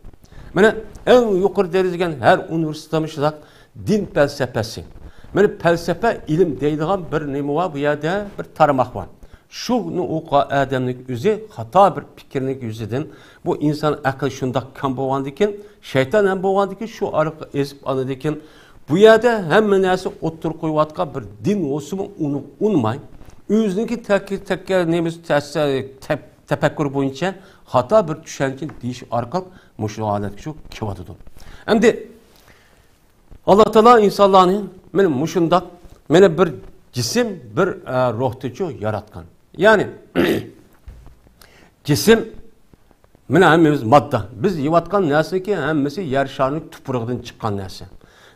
مانا ئەڭ يۇقىرى دەرىجىگە ھەر ئۇنىۋېرسىتېتتا مۇشۇنداق دىن پەلسەپىسى، مانا پەلسەپە ئىلىم دەيدىغان بىر نېمە بار، بۇ يەردە بىر تارماق بار. شۇنى ئوقۇغان ئادەمنىڭ ئۆزى خاتا بىر پىكىرنىڭ يۈزىدىن، بۇ ئىنسان ئەقلى شۇنداق كەم بولغاندىكىن، شەيتان ھەم بولغاندىكىن، شۇ ئارقا ئېزىپ ئاندىكىن، بۇ يەردە ھەممە نەرسە ئوتتۇرىغا قويۇۋاتقان بىر دىن بولسىمۇ، ئۇنى ئۇنىماي، ئۆزىنىڭكى تەك-، تەك-، نېمىسى، تەس-، تەپ-، تەپەككۇر بويىچە خاتا بىر چۈشەنچىنى دېيىش ئارقىلىق مۇشۇ ھالەتكە شۇ كېلىۋاتىدۇ. ئەمدى ئاللا تائالا ئىنسانلارنى مانا مۇشۇنداق، مانا بىر جىسىم، بىر، ئە، روھتىچۇ ياراتقان. يەنى جىسىم مانا ھەممىمىز ماددا. بىز يەۋاتقان نەرسىنىڭكى ھەممىسى يەر شارىنىڭ تۇپرىقىدىن چىققان نەرسە.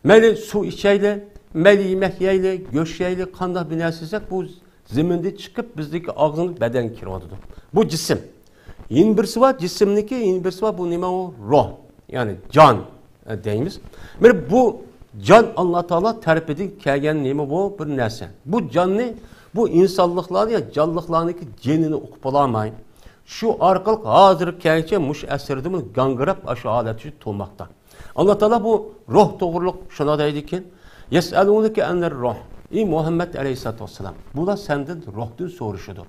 مەيلى سۇ ئىچەيلى، مەيلى يېمەك يەيلى، گۆش يەيلى، قانداق بىر نەرسە يېسەك، بۇ زېمىندىن چىقىپ بىزنىڭكى ئاغزىمىز بەدەنگە كىرىۋاتىدۇ. بۇ جىسىم. يەنە بىرسى بار، جىسىمنىڭكى يەنە بىرسى بار، بۇ نېمە ئۇ؟ روھ. يەنى جان، ئە، دەيمىز. مانا بۇ جان ئاللا تائالا تەرىپىدىن كەلگەن نېمە بۇ؟ بىر نەرسە. بۇ جاننى، بۇ ئىنسانلىقلارنى يا جانلىقلارنىڭكى جېنىنى ئۇقۇپ بولالماي، شۇ ئارقىلىق ھازىرغا كەلگۈچە مۇشۇ ئەسىردىمۇ گاڭگىراپ، ئاشۇ ھالەتتە تولماقتا. ئاللا تائالا بۇ روھ توغرۇلۇق شۇنداق دەيدىكەن، يەسئەلۇنەكە ئەنىر روھ. ئى مۇھەممەد ئەلەيھىسسالاتۇ ۋەسسالام، بۇلار سەندىن روھتىن سورىشىدۇ.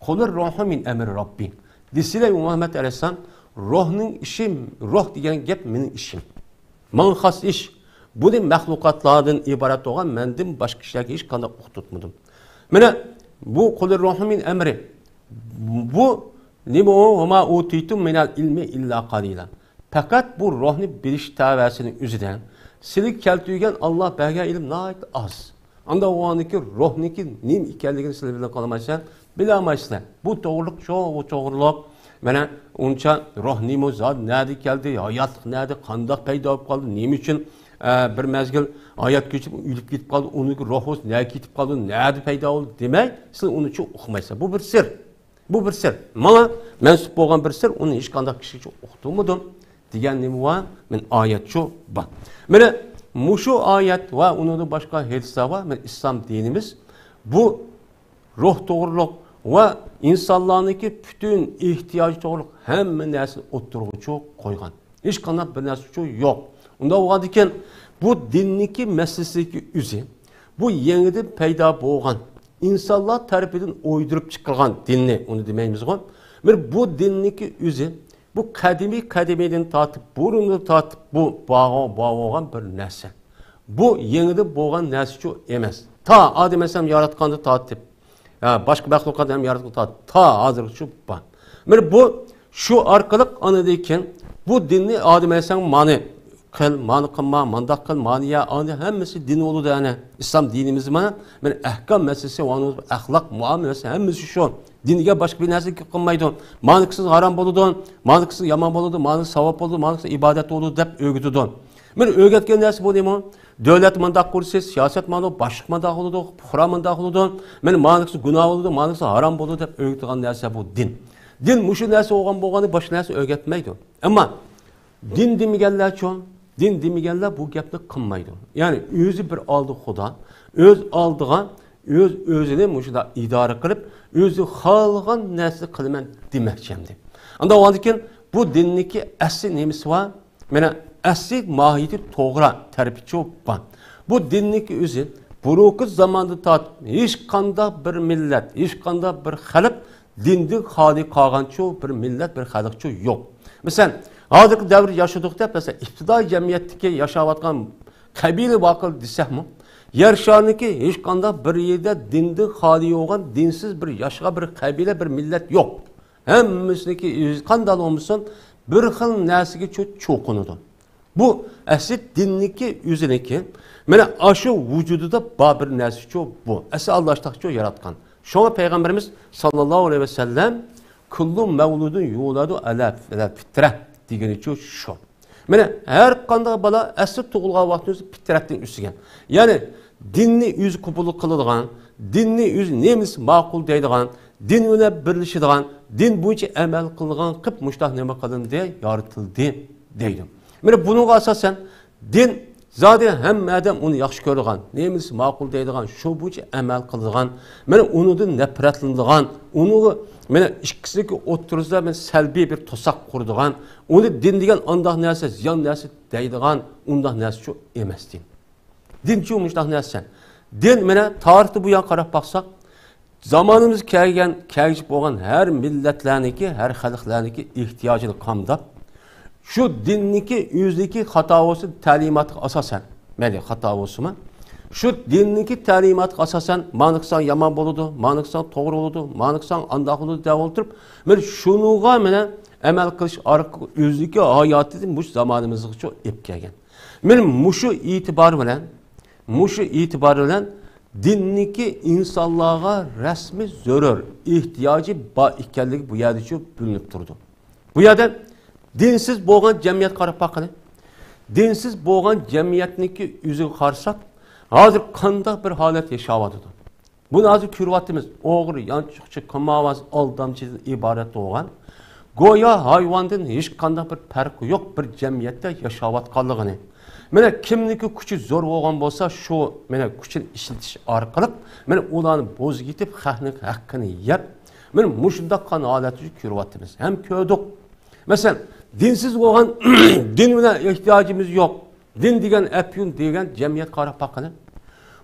قۇلىر روھۇ مىن ئەمرى راببى. دېسىلە، ئى مۇھەممەد ئەلەيھىسسالام، روھنىڭ ئىشى، روھ دېگەن گەپ مېنىڭ ئىشىم. ماڭا خاس ئىش. بۇنى مەخلۇقاتلاردىن ئىبارەت بولغان مەندىن باشقا كىشىلەرگە ھېچقانداق ئۇقتۇرتمىدىم. مانا بۇ قۇلىر روھۇ مىن ئەمرى. بۇ نېمە ئۇ؟ ۋەما ئۇتىتۇم مىنەل ئىلمى ئىللا قەلىلا. پەقەت بۇ روھنى بىلىش تەۋەسىنىڭ ئۆزىدە سىلىگە كەلتۈرگەن ئاللا بەرگەن ئىلىم ناھايىتى ئاز. ئاندا ئۇنىڭكى روھنىڭكى نېمە ئىكەنلىكىنى سىلەر بىلىپ قالمايسىلەر، بىلەلمەيسىلەر. بۇ توغرۇلۇق چوڭ، بۇ توغرۇلۇق. مانا ئۇنچە روھ نېمە زات، نەدە كەلدى، ھاياتلىق نەدە، قانداق پەيدا بولۇپ قالدى، نېمە ئۈچۈن، ئە، بىر مەزگىل ھايات كەچۈرۈپ ئۆلۈپ كېتىپ قالدى، ئۇنىڭكى روھى نەگە كېتىپ قالدى، نەدە پەيدا بولدى دېمەي، سىلەر ئۇنى چوڭ ئۇقمايسىلەر. بۇ بىر سىر. بۇ بىر سىر. ماڭا مەنسۇپ بولغان بىر سىر، ئۇنى ھېچقانداق كىشىگە ئۇقتۇرمىدىم دېگەن نېمە بار؟ مانا ئايەت شۇ بار. مانا مۇشۇ ئايەت ۋە ئۇنىڭدىن باشقا ھەدىسلەر بار. مانا ئىسلام دىنىمىز بۇ روھ توغرۇلۇق ۋە ئىنسانلارنىڭكى پۈتۈن ئېھتىياجى توغرۇلۇق ھەممە نەرسىنى ئوتتۇرىغا چىقىپ قويغان. ھېچقانداق بىر نەرسە ئۈچۈن يوق. ئۇنداق بولغاندىكىن، بۇ دىننىڭكى مەسىلىسىدىكى ئۆزى، بۇ يېڭىدىن پەيدا بولغان، ئىنسانلار تەرىپىدىن ئويدۇرۇپ چىقىرغان دىننى، ئۇنى دېمەيمىزغۇ. بىر بۇ دىننىڭكى ئۆزى، بۇ قەدىمىي قەدىمىيدىن تارتىپ، بۇرۇندىن تارتىپ بۇ بار، بار بولغان بىر نەرسە. بۇ يېڭىدىن بولغان نەرسىچۇ ئەمەس. تا ئادەم ئەلەيھىسسالام ياراتقاندىن تارتىپ، ھە، باشقا مەخلۇقات ھەم ياراتقان تا، تا ھازىرغىچە بار. مانا بۇ شۇ ئارقىلىق ئاندىن كېيىن بۇ دىننى ئادەم ئەلەيھىسسالام مانى قىل، مانى قىلما، مانداق قىل، مانى يە، ئاندى ھەممىسى دىن بولىدۇ ئەنە. ئىسلام دىنىمىزدە مانا، مانا ئەھكام مەسىلىسى، ئەخلاق مۇئامىلىسى ھەممىسى شۇ. دىنگە باشقا بىر نەرسە قىلمايدۇ. مانى قىلسىڭىز ھارام بولىدۇ، مانى قىلسىڭىز يامان بولىدۇ، مانى قىلسىڭىز ساۋاب بولىدۇ، مانى قىلسىڭىز ئىبادەت بولىدۇ دەپ ئۆگىتىدۇ. مانا ئۆگەتكەن نەرسە بۇ نېمە؟ دۆلەت مۇنداق قۇرسا، سىياسەت مانا، باشلىق مۇنداق بولىدۇ، پۇقرا مۇنداق بولىدۇ، مانا مانىسى گۇناھ بولىدۇ، مانىسى ھارام بولىدۇ دەپ ئۆگىتىدىغان نەرسە بۇ دىن. دىن مۇشۇ نەرسە بولغان بولغاندا باشقا نەرسە ئۆگەتمەيدۇ. ئەمما دىن دېمىگەنلەرچۇ؟ دىن دېمىگەنلەر بۇ گەپنى قىلمايدۇ. يەنى ئۆزى بىر ئالدى خۇدا، ئۆز ئالدىغا ئۆز ئۆزىنى مۇشۇنداق ئىدارە قىلىپ، ئۆزى خالىغان نەرسىنى قىلىمەن دېمەكچى ئەمدى. ئانداق بولغاندىكىن بۇ دىننىكى ئەسلى نېمىسى بار؟ مانا ئەسلى ماھىيىتى توغرا تەرىپىچۇ بار. بۇ دىننىكى ئۆزى بۇرۇنقى زاماندىن تارتىپ ھېچقانداق بىر مىللەت، ھېچقانداق بىر خەلق دىندىن خالىي قالغانچۇ بىر مىللەت، بىر خەلقچۇ يوق. مەسىلەن، ھازىرقى دەۋر ياشىدۇق دەپ، مەسىلەن، ئىپتىدائىي جەمئىيەتتىكى ياشاۋاتقان قەبىلە ۋاقىل دېسەكمۇ، يەر شارىنىڭكى ھېچقانداق بىر يېرىدە دىندىن خالىي بولغان، دىنسىز بىر ياشىغان بىر قەبىلە، بىر مىللەت يوق. ھەممىسىنىڭكى ئۆزى قانداق بولمىسۇن، بىر خىل نەرسىگە چو-، چوقۇنىدۇ. بۇ ئەسلى دىننىكى ئۆزىنىكى، مانا ئاشۇ ۋۇجۇدىدا بار بىر نەرسىچۇ بۇ. ئەسلى ئاللا تاقچۇ ياراتقان. شۇڭا پەيغەمبىرىمىز ساللاللاھۇ ئەلەيھى ۋەسەللەم، كۇللۇ مەۋلۇدۇن يۇلادۇ ئەلە، ئەلە فىترە دېگىنىچۇ شۇ. مانا ھەر قانداق بالا ئەسلى تۇغۇلغان ۋاقتىدا ئۆزى پىترەتتىن ئۆسكەن. يەنى دىننى ئۆزى قوبۇل قىلىدىغان، دىننى ئۆزى نېمىسى ماقۇل دەيدىغان، دىن بىلەن بىرلىشىدىغان، دىن بويىچە ئەمەل قىلىدىغان قىلىپ مۇشۇنداق نېمە قىلىندى، يارىتىلدى دەيدۇ. مانا بۇنىڭغا ئاساسەن دىن زادى ھەممە ئادەم ئۇنى ياخشى كۆرىدىغان، نېمىسى ماقۇل دەيدىغان، شۇ بويىچە ئەمەل قىلىدىغان، مانا ئۇنىڭدىن نەپرەتلىنىدىغان، ئۇنىڭغا مانا ئىككىسىنىڭكى ئوتتۇرىسىدا مانا سەلبىي بىر توساق قۇرىدىغان، ئۇنى دىن دېگەن ئانداق نەرسە، زىيان نەرسە دەيدىغان ئۇنداق نەرسىچۇ ئەمەس دىن. دىنچۇ مۇشۇنداق نەرسە. دىن مانا تارىختىن بۇيان قاراپ باقساق، زامانىمىز كەلگەن، كەلگۈسى بولغان ھەر مىللەتلەرنىڭكى، ھەر خەلقلەرنىڭكى ئېھتىياجىنى قامداپ، شۇ دىننىڭكى ئۆزىنىڭكى خاتا بولسۇن، تەلىماتىغا ئاساسەن، مەيلى خاتا بولسىمۇ، شۇ دىننىڭكى تەلىماتىغا ئاساسەن، مانا قىلساڭ يامان بولىدۇ، مانا قىلساڭ توغرا بولىدۇ، مانا قىلساڭ ئانداق بولىدۇ دەپ ئولتۇرۇپ، مانا شۇنىڭغا مانا ئەمەل قىلىش ئارقىلىق ئۆزىنىڭكى ھاياتىنى مۇشۇ زامانىمىزغىچە ئېلىپ كەلگەن. مانا مۇشۇ ئېتىبار بىلەن، مۇشۇ ئېتىبار بىلەن دىننىڭكى ئىنسانلارغا رەسمىي زۆرۈر، ئېھتىياجى بار ئىكەنلىكى بۇ يەردىچۇ بىلىنىپ تۇرىدۇ. بۇ يەردە دىنسىز بولغان جەمئىيەت قاراپ باققىلى. دىنسىز بولغان جەمئىيەتنىڭكى ئۆزىگە قارىساق، ھازىر قانداق بىر ھالەت ياشاۋاتىدۇ؟ بۇنى ھازىر كۆرۈۋاتىمىز. ئوغرى، يانچۇقچى، كىمئاۋاز، ئالدامچىدىن ئىبارەت بولغان، گويا ھايۋاندىن ھېچقانداق بىر پەرقى يوق بىر جەمئىيەتتە ياشاۋاتقانلىقىنى. مانا كىمنىڭكى كۈچى زور بولغان بولسا، شۇ مانا كۈچىنى ئىشلىتىش ئارقىلىق مانا ئۇلارنى بوزۇپ كېتىپ، خەقنىڭ ھەققىنى يەپ، مانا مۇشۇنداق قان ھالەتنى كۆرۈۋاتىمىز ھەم كۆردۇق. مەسىلەن، دىنسىز بولغان، دىن بىلەن ئېھتىياجىمىز يوق، دىن دېگەن ئەپيۈن دېگەن جەمئىيەت قاراپ باققىلى.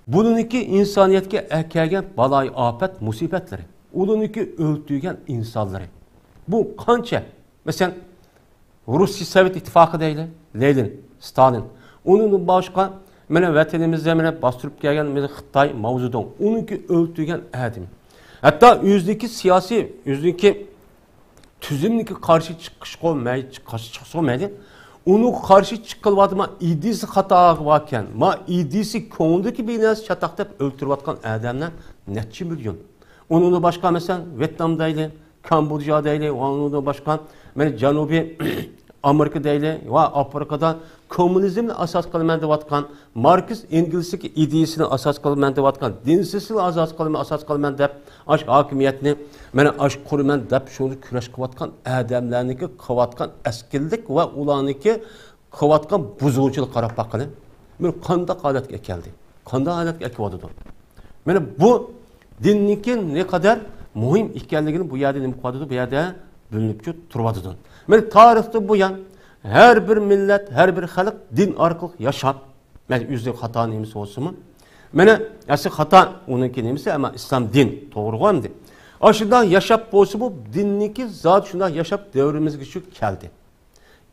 بۇنىڭكى ئىنسانىيەتكە ئەكەلگەن بالايىئاپەت، مۇسىبەتلىرى، ئۇلارنىڭكى ئۆلتۈرگەن ئىنسانلىرى. بۇ قانچە؟ مەسىلەن، روسىيە سوۋېت ئىتتىپاقى دەيلى، لېنىن، ستالىن. ئۇنىڭدىن باشقا، مانا ۋەتىنىمىزدە مانا باستۇرۇپ كەلگەن مانا خىتاي، ماۋزېدۇڭ. ئۇنىڭكى ئۆلتۈرگەن ئادىمى. ھەتتا ئۆزىنىڭكى سىياسىي، ئۆزىنىڭكى تۈزۈمنىڭكى قارشى چىقىشقا مەي-، قارشى چىقسىغۇ مەيلى. ئۇنىڭغا قارشى چىقىلىۋاتما ئىدىيىسى خاتا باركەن، ما ئىدىيىسى كۆڭلىدىكى بىر نەرسە چاتاق دەپ ئۆلتۈرۈۋاتقان ئادەملەر نەچچە مىليون. ئۇنىڭدىن باشقا، مەسىلەن، ۋيېتنام دەيلى، كامبودژا دەيلى، ۋە ئۇنىڭدىن باشقا، مانا جەنۇبىي ئامېرىكا دەيلى، ۋە ئافرىقىدا كوممۇنىزمنى ئاساس قىلىمەن دەۋاتقان، ماركس ئېنگېلسنىڭ ئىدىيىسىنى ئاساس قىلىمەن دەۋاتقان، دىنسىزلىقنى ئاساس قىلىمەن، ئاساس قىلىمەن دەپ، ئاش ھاكىمىيەتنى مانا ئاش قۇرىمەن دەپ شۇنى كۈرەش قىلىۋاتقان ئادەملەرنىڭكى قىلىۋاتقان ئەسكىللىك ۋە ئۇلارنىڭكى قىلىۋاتقان بۇزغۇنچىلىق قاراپ باققىلى. مانا قانداق ھالەتكە ئەكەلدى؟ قانداق ھالەتكە ئەكىۋاتىدۇ؟ مانا بۇ دىننىڭكى نەقەدەر مۇھىم ئىكەنلىكىنى بۇ يەردە نېمە قىلىۋاتىدۇ؟ بۇ يەردە بىلىنىپ تۇرۇۋاتىدۇ. مانا تارىختىن بۇيان ھەر بىر مىللەت، ھەر بىر خەلق دىن ئارقىلىق ياشاپ، مەيلى ئۆزىنىڭ خاتا نېمىسى بولسىمۇ، مانا ئەسلى خاتا ئۇنىڭكى نېمىسى، ئەمما ئىسلام دىن توغرىغۇ ئەمدى. ئاشۇنداق ياشاپ بولسىمۇ، دىننىڭكى زادى شۇنداق ياشاپ دەۋرىمىزگىچە كەلدى.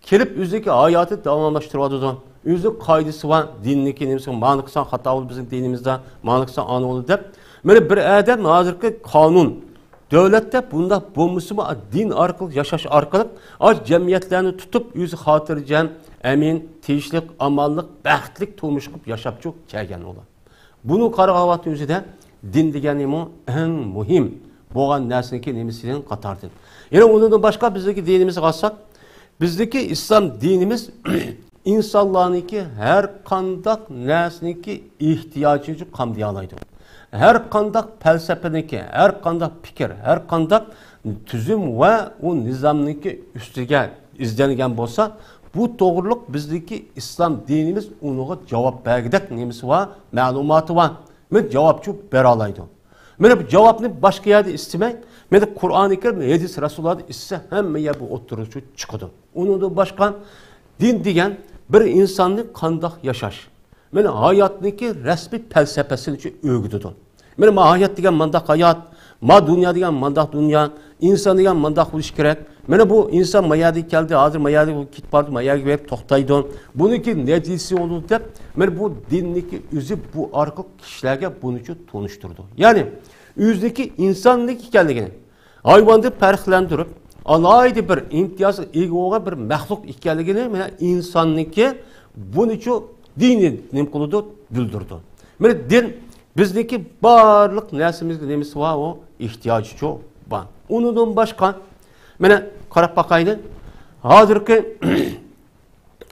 كېلىپ ئۆزىنىڭكى ھاياتىنى داۋاملاشتۇرۇۋاتىدۇ. ئۆزىنىڭ قائىدىسى بار، دىننىڭكى نېمىسى، مانا قىلساڭ خاتا بولىدۇ بىزنىڭ دىنىمىزدا، مانا قىلساڭ ئانا بولىدۇ دەپ. مانا بىر ئادەم ھازىرقى قانۇن، دۆلەتتە بۇنداق بولمىسىمۇ، دىن ئارقىلىق ياشاش ئارقىلىق ئاش جەمئىيەتلەرنى تۇتۇپ، ئۆزى خاتىرجەم، ئەمىن، تىنچلىق، ئامانلىق، بەختلىك تۇرمۇش قىلىپ ياشاپچۇ كەلگەن ئۇلار. بۇنى قارىغان ۋاقىتنىڭ ئۆزىدە دىن دېگەننىمۇ ئەڭ مۇھىم بولغان نەرسىنىڭكى نېمىسىنىڭ قاتارىدىن. يەنە ئۇنىڭدىن باشقا بىزنىڭكى دىنىمىزغا قارىساق، بىزنىڭكى ئىسلام دىنىمىز ئىنسانلارنىڭكى ھەر قانداق نەرسىنىڭكى ئېھتىياجىنى قامدىيالايدۇ. ھەر قانداق پەلسەپىنىڭكى، ھەر قانداق پىكىر، ھەر قانداق تۈزۈم ۋە ئۇ نىزامنىڭكى ئۈستىگە ئىزدەنگەن بولسا، بۇ توغرۇلۇق بىزدىكى ئىسلام دىنىمىز ئۇنىڭغا جاۋاب بەرگۈدەك نېمىسى بار، مەلۇماتى بار. مانا جاۋابچۇ بېرەلايدۇ. مانا بۇ جاۋابنى باشقا يەردە ئىستىمەي، مانا قۇرئانى كەرىم، ھەدىس رەسۇلۇللادا ئىستىسە، ھەممە يەر بۇ ئوتتۇرىغا چىقىدۇ. ئۇنىڭدىن باشقا دىن دېگەن بىر ئىنساننى قانداق ياشاش، مانا ھاياتنىڭكى رەسمىي پەلسەپىسىنى ئۆگىتىدۇ. مانا ما ھايات دېگەن مانداق ھايات، ما دۇنيا دېگەن مانداق دۇنيا، ئىنسان دېگەن مانداق بولۇشى كېرەك. مانا بۇ ئىنسان ما يەردىن كەلدى، ھازىر ما يەردىن كېتىپ بارىدۇ، ما يەرگە بېرىپ توختايدۇ. بۇنىڭكى نەتىجىسى بولىدۇ دەپ، مانا بۇ دىننىڭكى ئۆزى بۇ ئارقىلىق كىشىلەرگە بۇنىچۇ تونۇشتۇرىدۇ. يەنى ئۆزىنىڭكى ئىنسانلىق ئىكەنلىكىنى، ھايۋاندىن پەرقلەندۈرۈپ، ئالاھىدە بىر ئىمتىيازغا ئىگە بولغان بىر مەخلۇق ئىكەنلىكىنى مانا ئىنساننىڭكى بۇنىچۇ دىنى نېمە قىلىدۇ؟ بىلدۈرىدۇ. مانا دىن بىزنىڭكى بارلىق نەرسىمىزگە نېمىسى بار؟ ئۇ ئېھتىياجىچۇ بار. ئۇنىڭدىن باشقا، مانا قاراپ باقايلى. ھازىرقى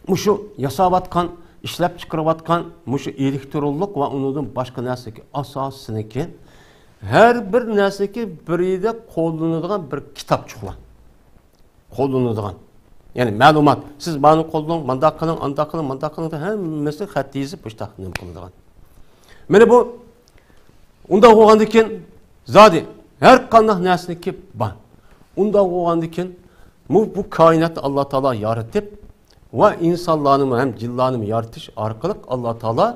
مۇشۇ ياساۋاتقان، ئىشلەپ چىقىرىۋاتقان مۇشۇ ئېلېكترونلۇق ۋە ئۇنىڭدىن باشقا نەرسىنىڭكى ئاساسىنىڭكى، ھەر بىر نەرسىنىڭكى بىرىدە قوللىنىدىغان بىر كىتابچۇقلار. قوللىنىدىغان. يەنى مەلۇمات. سىز مانى قوللىنىڭ، مانداق قىلىڭ، ئانداق قىلىڭ، مانداق قىلىڭ دەپ ھەممىسىنى خەت يېزىپ مۇشۇنداق نېمە قىلىدىغان. مانا بۇ ئۇنداق بولغاندىكىن، زادى ھەر قانداق نەرسىنىڭكى بار. ئۇنداق بولغاندىكىن، بۇ، بۇ كائىناتنى ئاللا تائالا يارىتىپ ۋە ئىنسانلارنىمۇ ھەم جىنلارنىمۇ يارىتىش ئارقىلىق ئاللا تائالا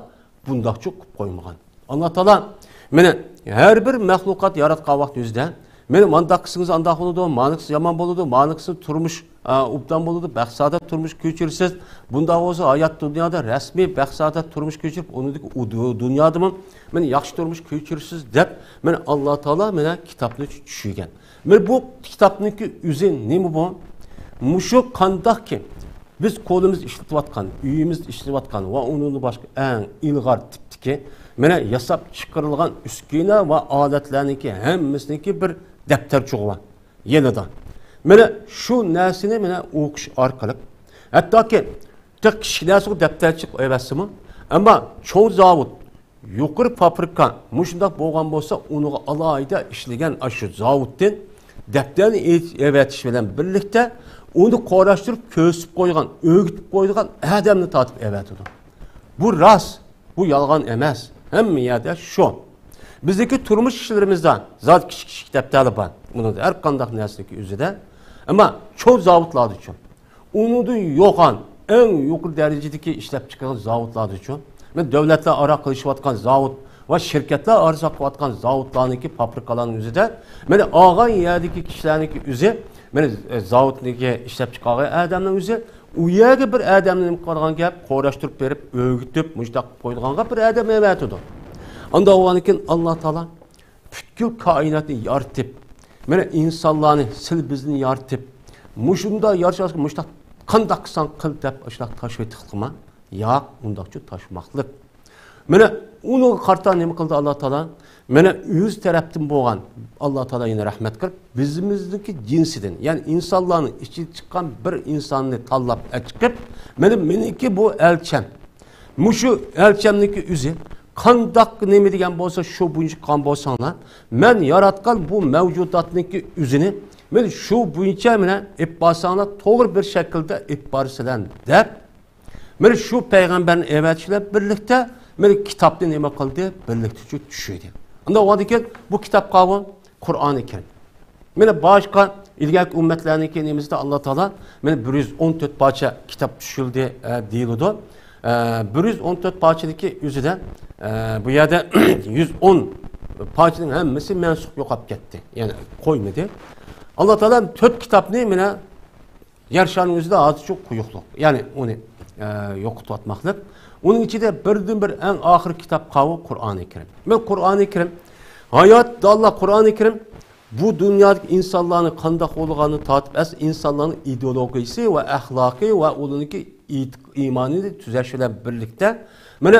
بۇنداقچۇ قىلىپ قويمىغان. ئاللا تائالا مانا ھەر بىر مەخلۇقات ياراتقان ۋاقىت ئۆزىدە، مانا مانداق قىلسىڭىز ئانداق بولىدۇ، مانا قىلسىڭىز يامان بولىدۇ، مانا قىلسىڭىز تۇرمۇش ئا، ئوبدان بولىدۇ، بەخت-سائادەت تۇرمۇش كۆچۈرىسىز. بۇنداق بولسا، ھايات دۇنيادا رەسمىي بەخت-سائادەت تۇرمۇش كۆچۈرۈپ، ئۇنىڭدىكى ئۇ دۇ-، دۇنيادىمۇ مانا ياخشى تۇرمۇش كۆچۈرىسىز دەپ، مانا ئاللا تائالا مانا كىتابنى چۈشۈرگەن. مانا بۇ كىتابنىڭكى ئۆزى نېمە بۇ؟ مۇشۇ قانداقكى بىز قولىمىز ئىشلىتىۋاتقان، ئۆيىمىز ئىشلىتىۋاتقان ۋە ئۇنىڭدىن باشقا ئەڭ ئىلغار تىپتىكى مانا ياساپ چىقىرىلغان ئۈسكۈنە ۋە ئالەتلەرنىڭكى ھەممىسىنىڭكى بىر دەپتەرچۇقى بار. يېنىدا. مانا شۇ نەرسىنى مانا ئوقۇش ئارقىلىق، ھەتتاكى تېخى كىچىك نەرسىگە دەپتەرچىلىك ئەۋەتسىمۇ، ئەمما چوڭ زاۋۇت، يۇقىرى فابرىكا، مۇشۇنداق بولغان بولسا، ئۇنىڭغا ئالاھىدە ئىشلىگەن ئاشۇ زاۋۇتتىن دەپتەرنى ئېۋەتىش بىلەن بىرلىكتە، ئۇنى قۇراشتۇرۇپ كۆرسىتىپ قويغان، ئۆگىتىپ قويىدىغان ئادەمنى تارتىپ ئەۋەتىدۇ. بۇ راست، بۇ يالغان ئەمەس. ھەممە يەردە شۇ. بىزدىكى تۇرمۇش ئىشلىرىمىزدا زادى كىچىك كىچىك دەپتەرلەر بار. بۇنىڭدا ھەر قانداق نەرسىنىڭكى ئۆزىدە. ئەمما چوڭ زاۋۇتلاردىچۇ؟ ئۇنىڭدىن يوغان، ئەڭ يۇقىرى دەرىجىدىكى ئىشلەپچىقىرىدىغان زاۋۇتلاردىچۇ؟ مەن دۆلەتلەر ئارا قىلىشىۋاتقان زاۋۇت ۋە شىركەتلەر ئارىسىدا قىلىۋاتقان زاۋۇتلارنىڭكى، فابرىكىلارنىڭ ئۆزىدە، مانا ئالغان يەردىكى كىشىلەرنىڭكى ئۆزى، مانا، ئە، زاۋۇتنىڭكى ئىشلەپچىقارغان ئادەمنىڭ ئۆزى، ئۇ يەرگە بىر ئادەمنى نېمە قىلىدىغان گەپ، قۇراشتۇرۇپ بېرىپ، ئۆگىتىپ، مۇشۇنداق قىلىپ قويىدىغانغا بىر ئادەم ئەۋەتىدۇ. ئاندىن ئاللا تائالا پۈتكۈل كائىناتنى يارىتىپ، مانا ئىنسانلارنى، سىل بىزنى يارىتىپ، مۇشۇنداق يارىتىش، مۇشۇنداق قانداق قىلساڭ قىل دەپ، ئاشۇنداق تاشلىۋېتىقلىما؟ ياق، ئۇنداقچۇ تاشلىماقلىق. مانا ئۇنىڭغا قارىتا نېمە قىلدى ئاللا تائالا؟ مانا ئۆز تەرەپتىن بولغان، ئاللا تائالا يەنە رەھمەت قىلىپ، بىزىمىزنىڭكى جىنسىدىن، يەنى ئىنسانلارنىڭ ئىچىدىن چىققان بىر ئىنساننى تاللاپ ئەچىقىپ، مانا مېنىڭكى بۇ ئەلچەم، مۇشۇ ئەلچەمنىڭكى ئۆزى قانداق نېمە دېگەن بولسا، شۇ بويىچە قىلغان بولساڭلار، مەن ياراتقان بۇ مەۋجۇداتنىڭكى ئۆزىنى مەن شۇ بويىچە مانا ئېلىپ بارساڭلار، توغرا بىر شەكىلدە ئېلىپ بارىسىلەر دەپ، مانا شۇ پەيغەمبەرنى ئەۋەتىش بىلەن بىرلىكتە مانا كىتابنى نېمە قىلدى؟ بىرلىكتە چۈشۈردى. ئۇنداق بولغاندىن كېيىن بۇ كىتابقا بۇ قۇرئانى كەرىم. مانا باشقا ئىلگەركى ئۈممەتلەرنىڭكى نېمىسىدە ئاللا تائالا مانا بىر يۈز ئون تۆت پارچە كىتاب چۈشۈردى، ئە، دېيىلىدۇ. ئە، بىر يۈز ئون تۆت پارچىنىڭكى ئۆزىدە، ئە، بۇ يەردە يۈز ئون پارچىنىڭ ھەممىسى مەنسۇخ، يوقاپ كەتتى. يەنى قويمىدى. ئاللا تائالا تۆت كىتابنى مانا يەر شارىنىڭ ئۆزىدە ھازىرچە قويۇقلۇق. يەنى ئۇنى، ئە، يوقىتىۋاتماقلىق. ئۇنىڭ ئىچىدە بىردىنبىر ئەڭ ئاخىرقى كىتاب قاۋۇ قۇرئانى كەرىم. مانا قۇرئانى كەرىم، ھايات داللا قۇرئانى كەرىم بۇ دۇنيادىكى ئىنسانلارنى قانداق بولغاننى تارتىپ، ئەسلى ئىنسانلارنىڭ ئىدېئولوگىيىسى ۋە ئەخلاقى ۋە ئۇلارنىڭكى ئېيت-، ئىمانىنى تۈزەش بىلەن بىرلىكتە، مانا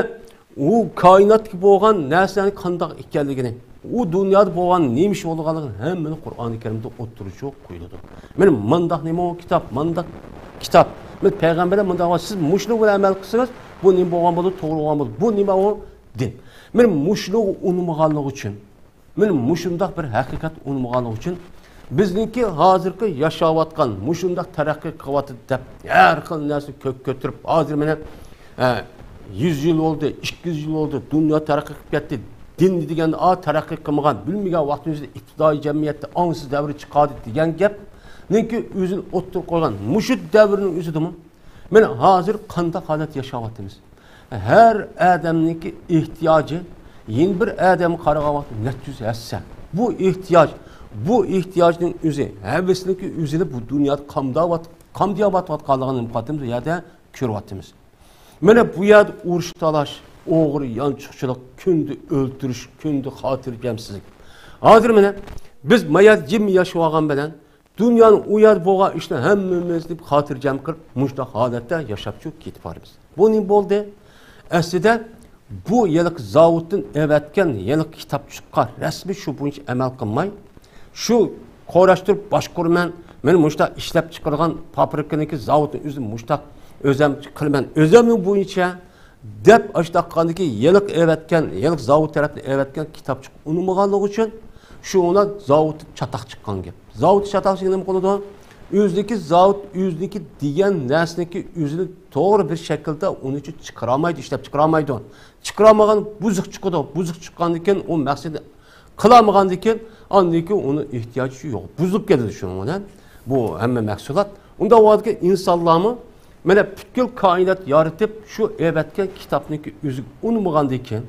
ئۇ كائىناتتىكى بولغان نەرسىلەرنىڭ قانداق ئىكەنلىكىنى، ئۇ دۇنيادا بولغان نېمە ئىش بولغانلىقىنى ھەممىنى قۇرئانى كەرىمدە ئوتتۇرىغا قويۇلىدۇ. مانا مانداق نېمە ئۇ كىتاب، مانداق كىتاب. مانا پەيغەمبەرلەر مانداق، سىز مۇشۇنىڭ بىلەن ئەمەل قىلسىڭىز، بۇ نېمە بولغان بولىدۇ، توغرا بولغان بولىدۇ. بۇ نېمە ئۇ دىن. مانا مۇشۇنىڭغا ئۇنىمىغانلىقى ئۈچۈن، مانا مۇشۇنداق بىر ھەقىقەت ئۇنىمىغانلىقى ئۈچۈن، بىزنىڭكى ھازىرقى ياشاۋاتقان مۇشۇنداق تەرەققىي قىلىۋاتىدۇ دەپ، ھەر خىل نەرسە كۆك كۆتۈرۈپ، ھازىر مانا، ھە، يۈز يىل بولدى، ئىككى يۈز يىل بولدى، دۇنيا تەرەققىي قىلىپ كەتتى. دىن دېگەندە، ئا، تەرەققىي قىلمىغان، بىلمىگەن ۋاقتىمىزدا ئىپتىدائىي جەمئىيەتتە ئاڭسىز دەۋر چىقاردى دېگەن گەپنىڭكى ئۆزىنى ئوتتۇرىغا قويغان مۇشۇ دەۋرنىڭ ئۆزىدىمۇ، مانا ھازىر قانداق ھالەتتە ياشاۋاتىمىز؟ ھەر ئادەمنىڭكى ئېھتىياجى يەنە بىر ئادەمگە قارىغان ۋاقىتتا نەچچە يۈز ھەسسە. بۇ ئېھتىياج، بۇ ئېھتىياجنىڭ ئۆزى، ھەۋىسنىڭكى ئۆزىنى بۇ دۇنيادا قامداۋات-، قامدىياۋاتقانلىقىنى نېمە قىلىۋاتىمىز؟ بۇ يەردە كۆرۈۋاتىمىز. مانا بۇ يەردە ئۇرۇش تالاش، ئوغرى يانچۇقچىلىق، كۈندە ئۆلتۈرۈش، كۈندە خاتىرجەمسىزلىك. ھازىر مانا بىز ما يەردە جىم ياشىۋالغان بىلەن دۇنيانىڭ ئۇ يەردە بولغان ئىشنى ھەممىمىز دەپ خاتىرجەم قىلىپ، مۇشۇنداق ھالەتتە ياشاپ چۈ-، كېتىپ بارىمىز. بۇ نېمە بولدى؟ ئەسلىدە بۇ ھېلىقى زاۋۇتتىن ئەۋەتكەن ھېلىقى كىتابچۇققا رەسمىي شۇ بويىچە ئەمەل قىلماي، شۇ قۇراشتۇرۇپ باشقۇرىمەن، مەن مۇشۇنداق ئىشلەپ چىقىرغان فابرىكىنىڭكى زاۋۇتنى ئۆزۈم مۇشۇنداق ئۆزەم قىلىمەن، ئۆزەمنىڭ بويىچە دەپ ئاشتاققاندىكى ھېلىقى ئەۋەتكەن، ھېلىقى زاۋۇت تەرەپتىن ئەۋەتكەن كىتابچۇق ئۇنىمىغانلىقى ئۈچۈن شۇ ئۇلار زاۋۇتتا چاتاق چىققان گەپ. زاۋۇتتا چاتاق چىققان نېمە قىلىدۇ؟ ئۆزىنىڭكى زاۋۇت، ئۆزىنىڭكى دېگەن نەرسىنىڭكى ئۆزىنى توغرا بىر شەكىلدە ئۇنى چىقىرالمايدۇ، ئىشلەپ چىقىرالمايدۇ. چىقىرالمىغان بۇزۇق چىقىدۇ. بۇزۇق چىققاندىن كېيىن ئۇ مەقسىتىنى قىلالمىغاندىن كېيىن، ئاندىن كېيىن ئۇنىڭ ئېھتىياجى يوق. بۇزۇلۇپ كېتىدۇ شۇنىڭ بىلەن. بۇ ھەممە مەھسۇلات. ئۇنداق بولغاندىكىن ئىنسانلارمۇ مانا پۈتكۈل كائىنات يارىتىپ، شۇ ئەۋەتكەن كىتابنىڭكى ئۆزىگە ئۇنىمىغاندىن كېيىن،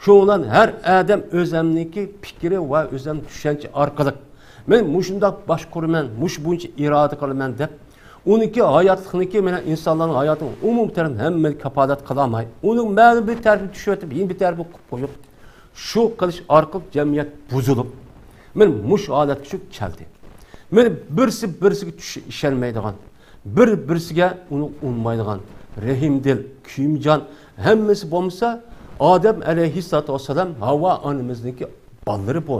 شۇنىڭ بىلەن ھەر ئادەم ئۆزەمنىڭكى پىكرى ۋە ئۆزەم چۈشەنچە ئارقىلىق، مەن مۇشۇنداق باشقۇرىمەن، مۇشۇ بويىچە ئىرادە قىلىمەن دەپ، ئۇنىڭكى ھاياتلىقنىڭكى مانا ئىنسانلارنىڭ ھاياتىنىڭ ئومۇمىي تەرىپىنى ھەممىنى كاپالەت قىلالماي، ئۇنىڭ مەنىۋى تەرىپىنى چۈشۈرۈۋېتىپ، يەنە بىر تەرىپىنى قىلىپ قويۇپ، شۇ قىلىش ئارقىلىق جەمئىيەت بۇزۇلۇپ، مانا مۇشۇ ھالەتكە چۈشۈپ كەلدى. مانا بىرسى بىرسىگە چۈش-، ئىشەنمەيدىغان، بىر بىرسىگە ئۇنى ئۇنىمايدىغان، رەھىمدىل، كۆيۈمجان، ھەممىسى بولمىسا، ئادەم ئەلەيھىسسالاتۇ ۋەسسالام، ھاۋا ئانىمىزنىڭكى بالىلىرى بۇ.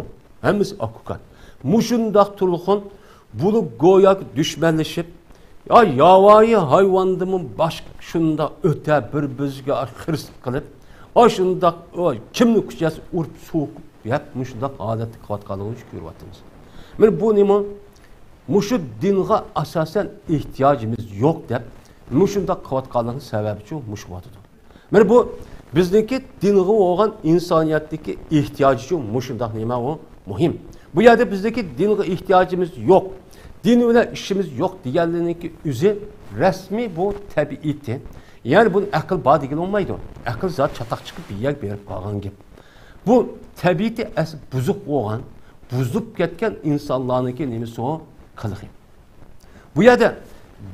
ھەممىسى ئاكا-ئۇكا. مۇشۇنداق تۇرغۇن بولۇپ گوياكى دۈشمەنلىشىپ، يا ياۋايى ھايۋاندىمۇ باشقا شۇنداق ئۆتە بىر-بىرىگە خىرىس قىلىپ، ئاشۇنداق، ئو، كىمنى كۈچەيسە ئۇرۇپ سوقۇپ يەپ، مۇشۇنداق ھالەتتە قىلىۋاتقانلىقىنى كۆرۈۋاتىمىز. مانا بۇ نېمە؟ مۇشۇ دىنغا ئاساسەن ئېھتىياجىمىز يوق دەپ، مۇشۇنداق قىلىۋاتقانلىقىنىڭ سەۋەبىچۇ مۇشۇ بولۇۋاتىدۇ. مانا بۇ بىزنىڭكى دىنغا بولغان ئىنسانىيەتتىكى ئېھتىياجىچۇ مۇشۇنداق نېمە ئۇ مۇھىم. بۇ يەردە بىزدىكى دىنغا ئېھتىياجىمىز يوق، دىن بىلەن ئىشىمىز يوق دېگەنلىرىنىڭكى ئۆزى رەسمىي بۇ تەبىئىتى. يەنى بۇنى ئەقىل بار دېگىلى بولمايدۇ. ئەقىل زادى چاتاق چىقىپ بىر يەرگە بېرىپ قالغان گەپ. بۇ تەبىئىتى ئەسلى بۇزۇق بولغان، بۇزۇلۇپ كەتكەن ئىنسانلارنىڭكى نېمىسى ئۇ؟ قىلىقى. بۇ يەردە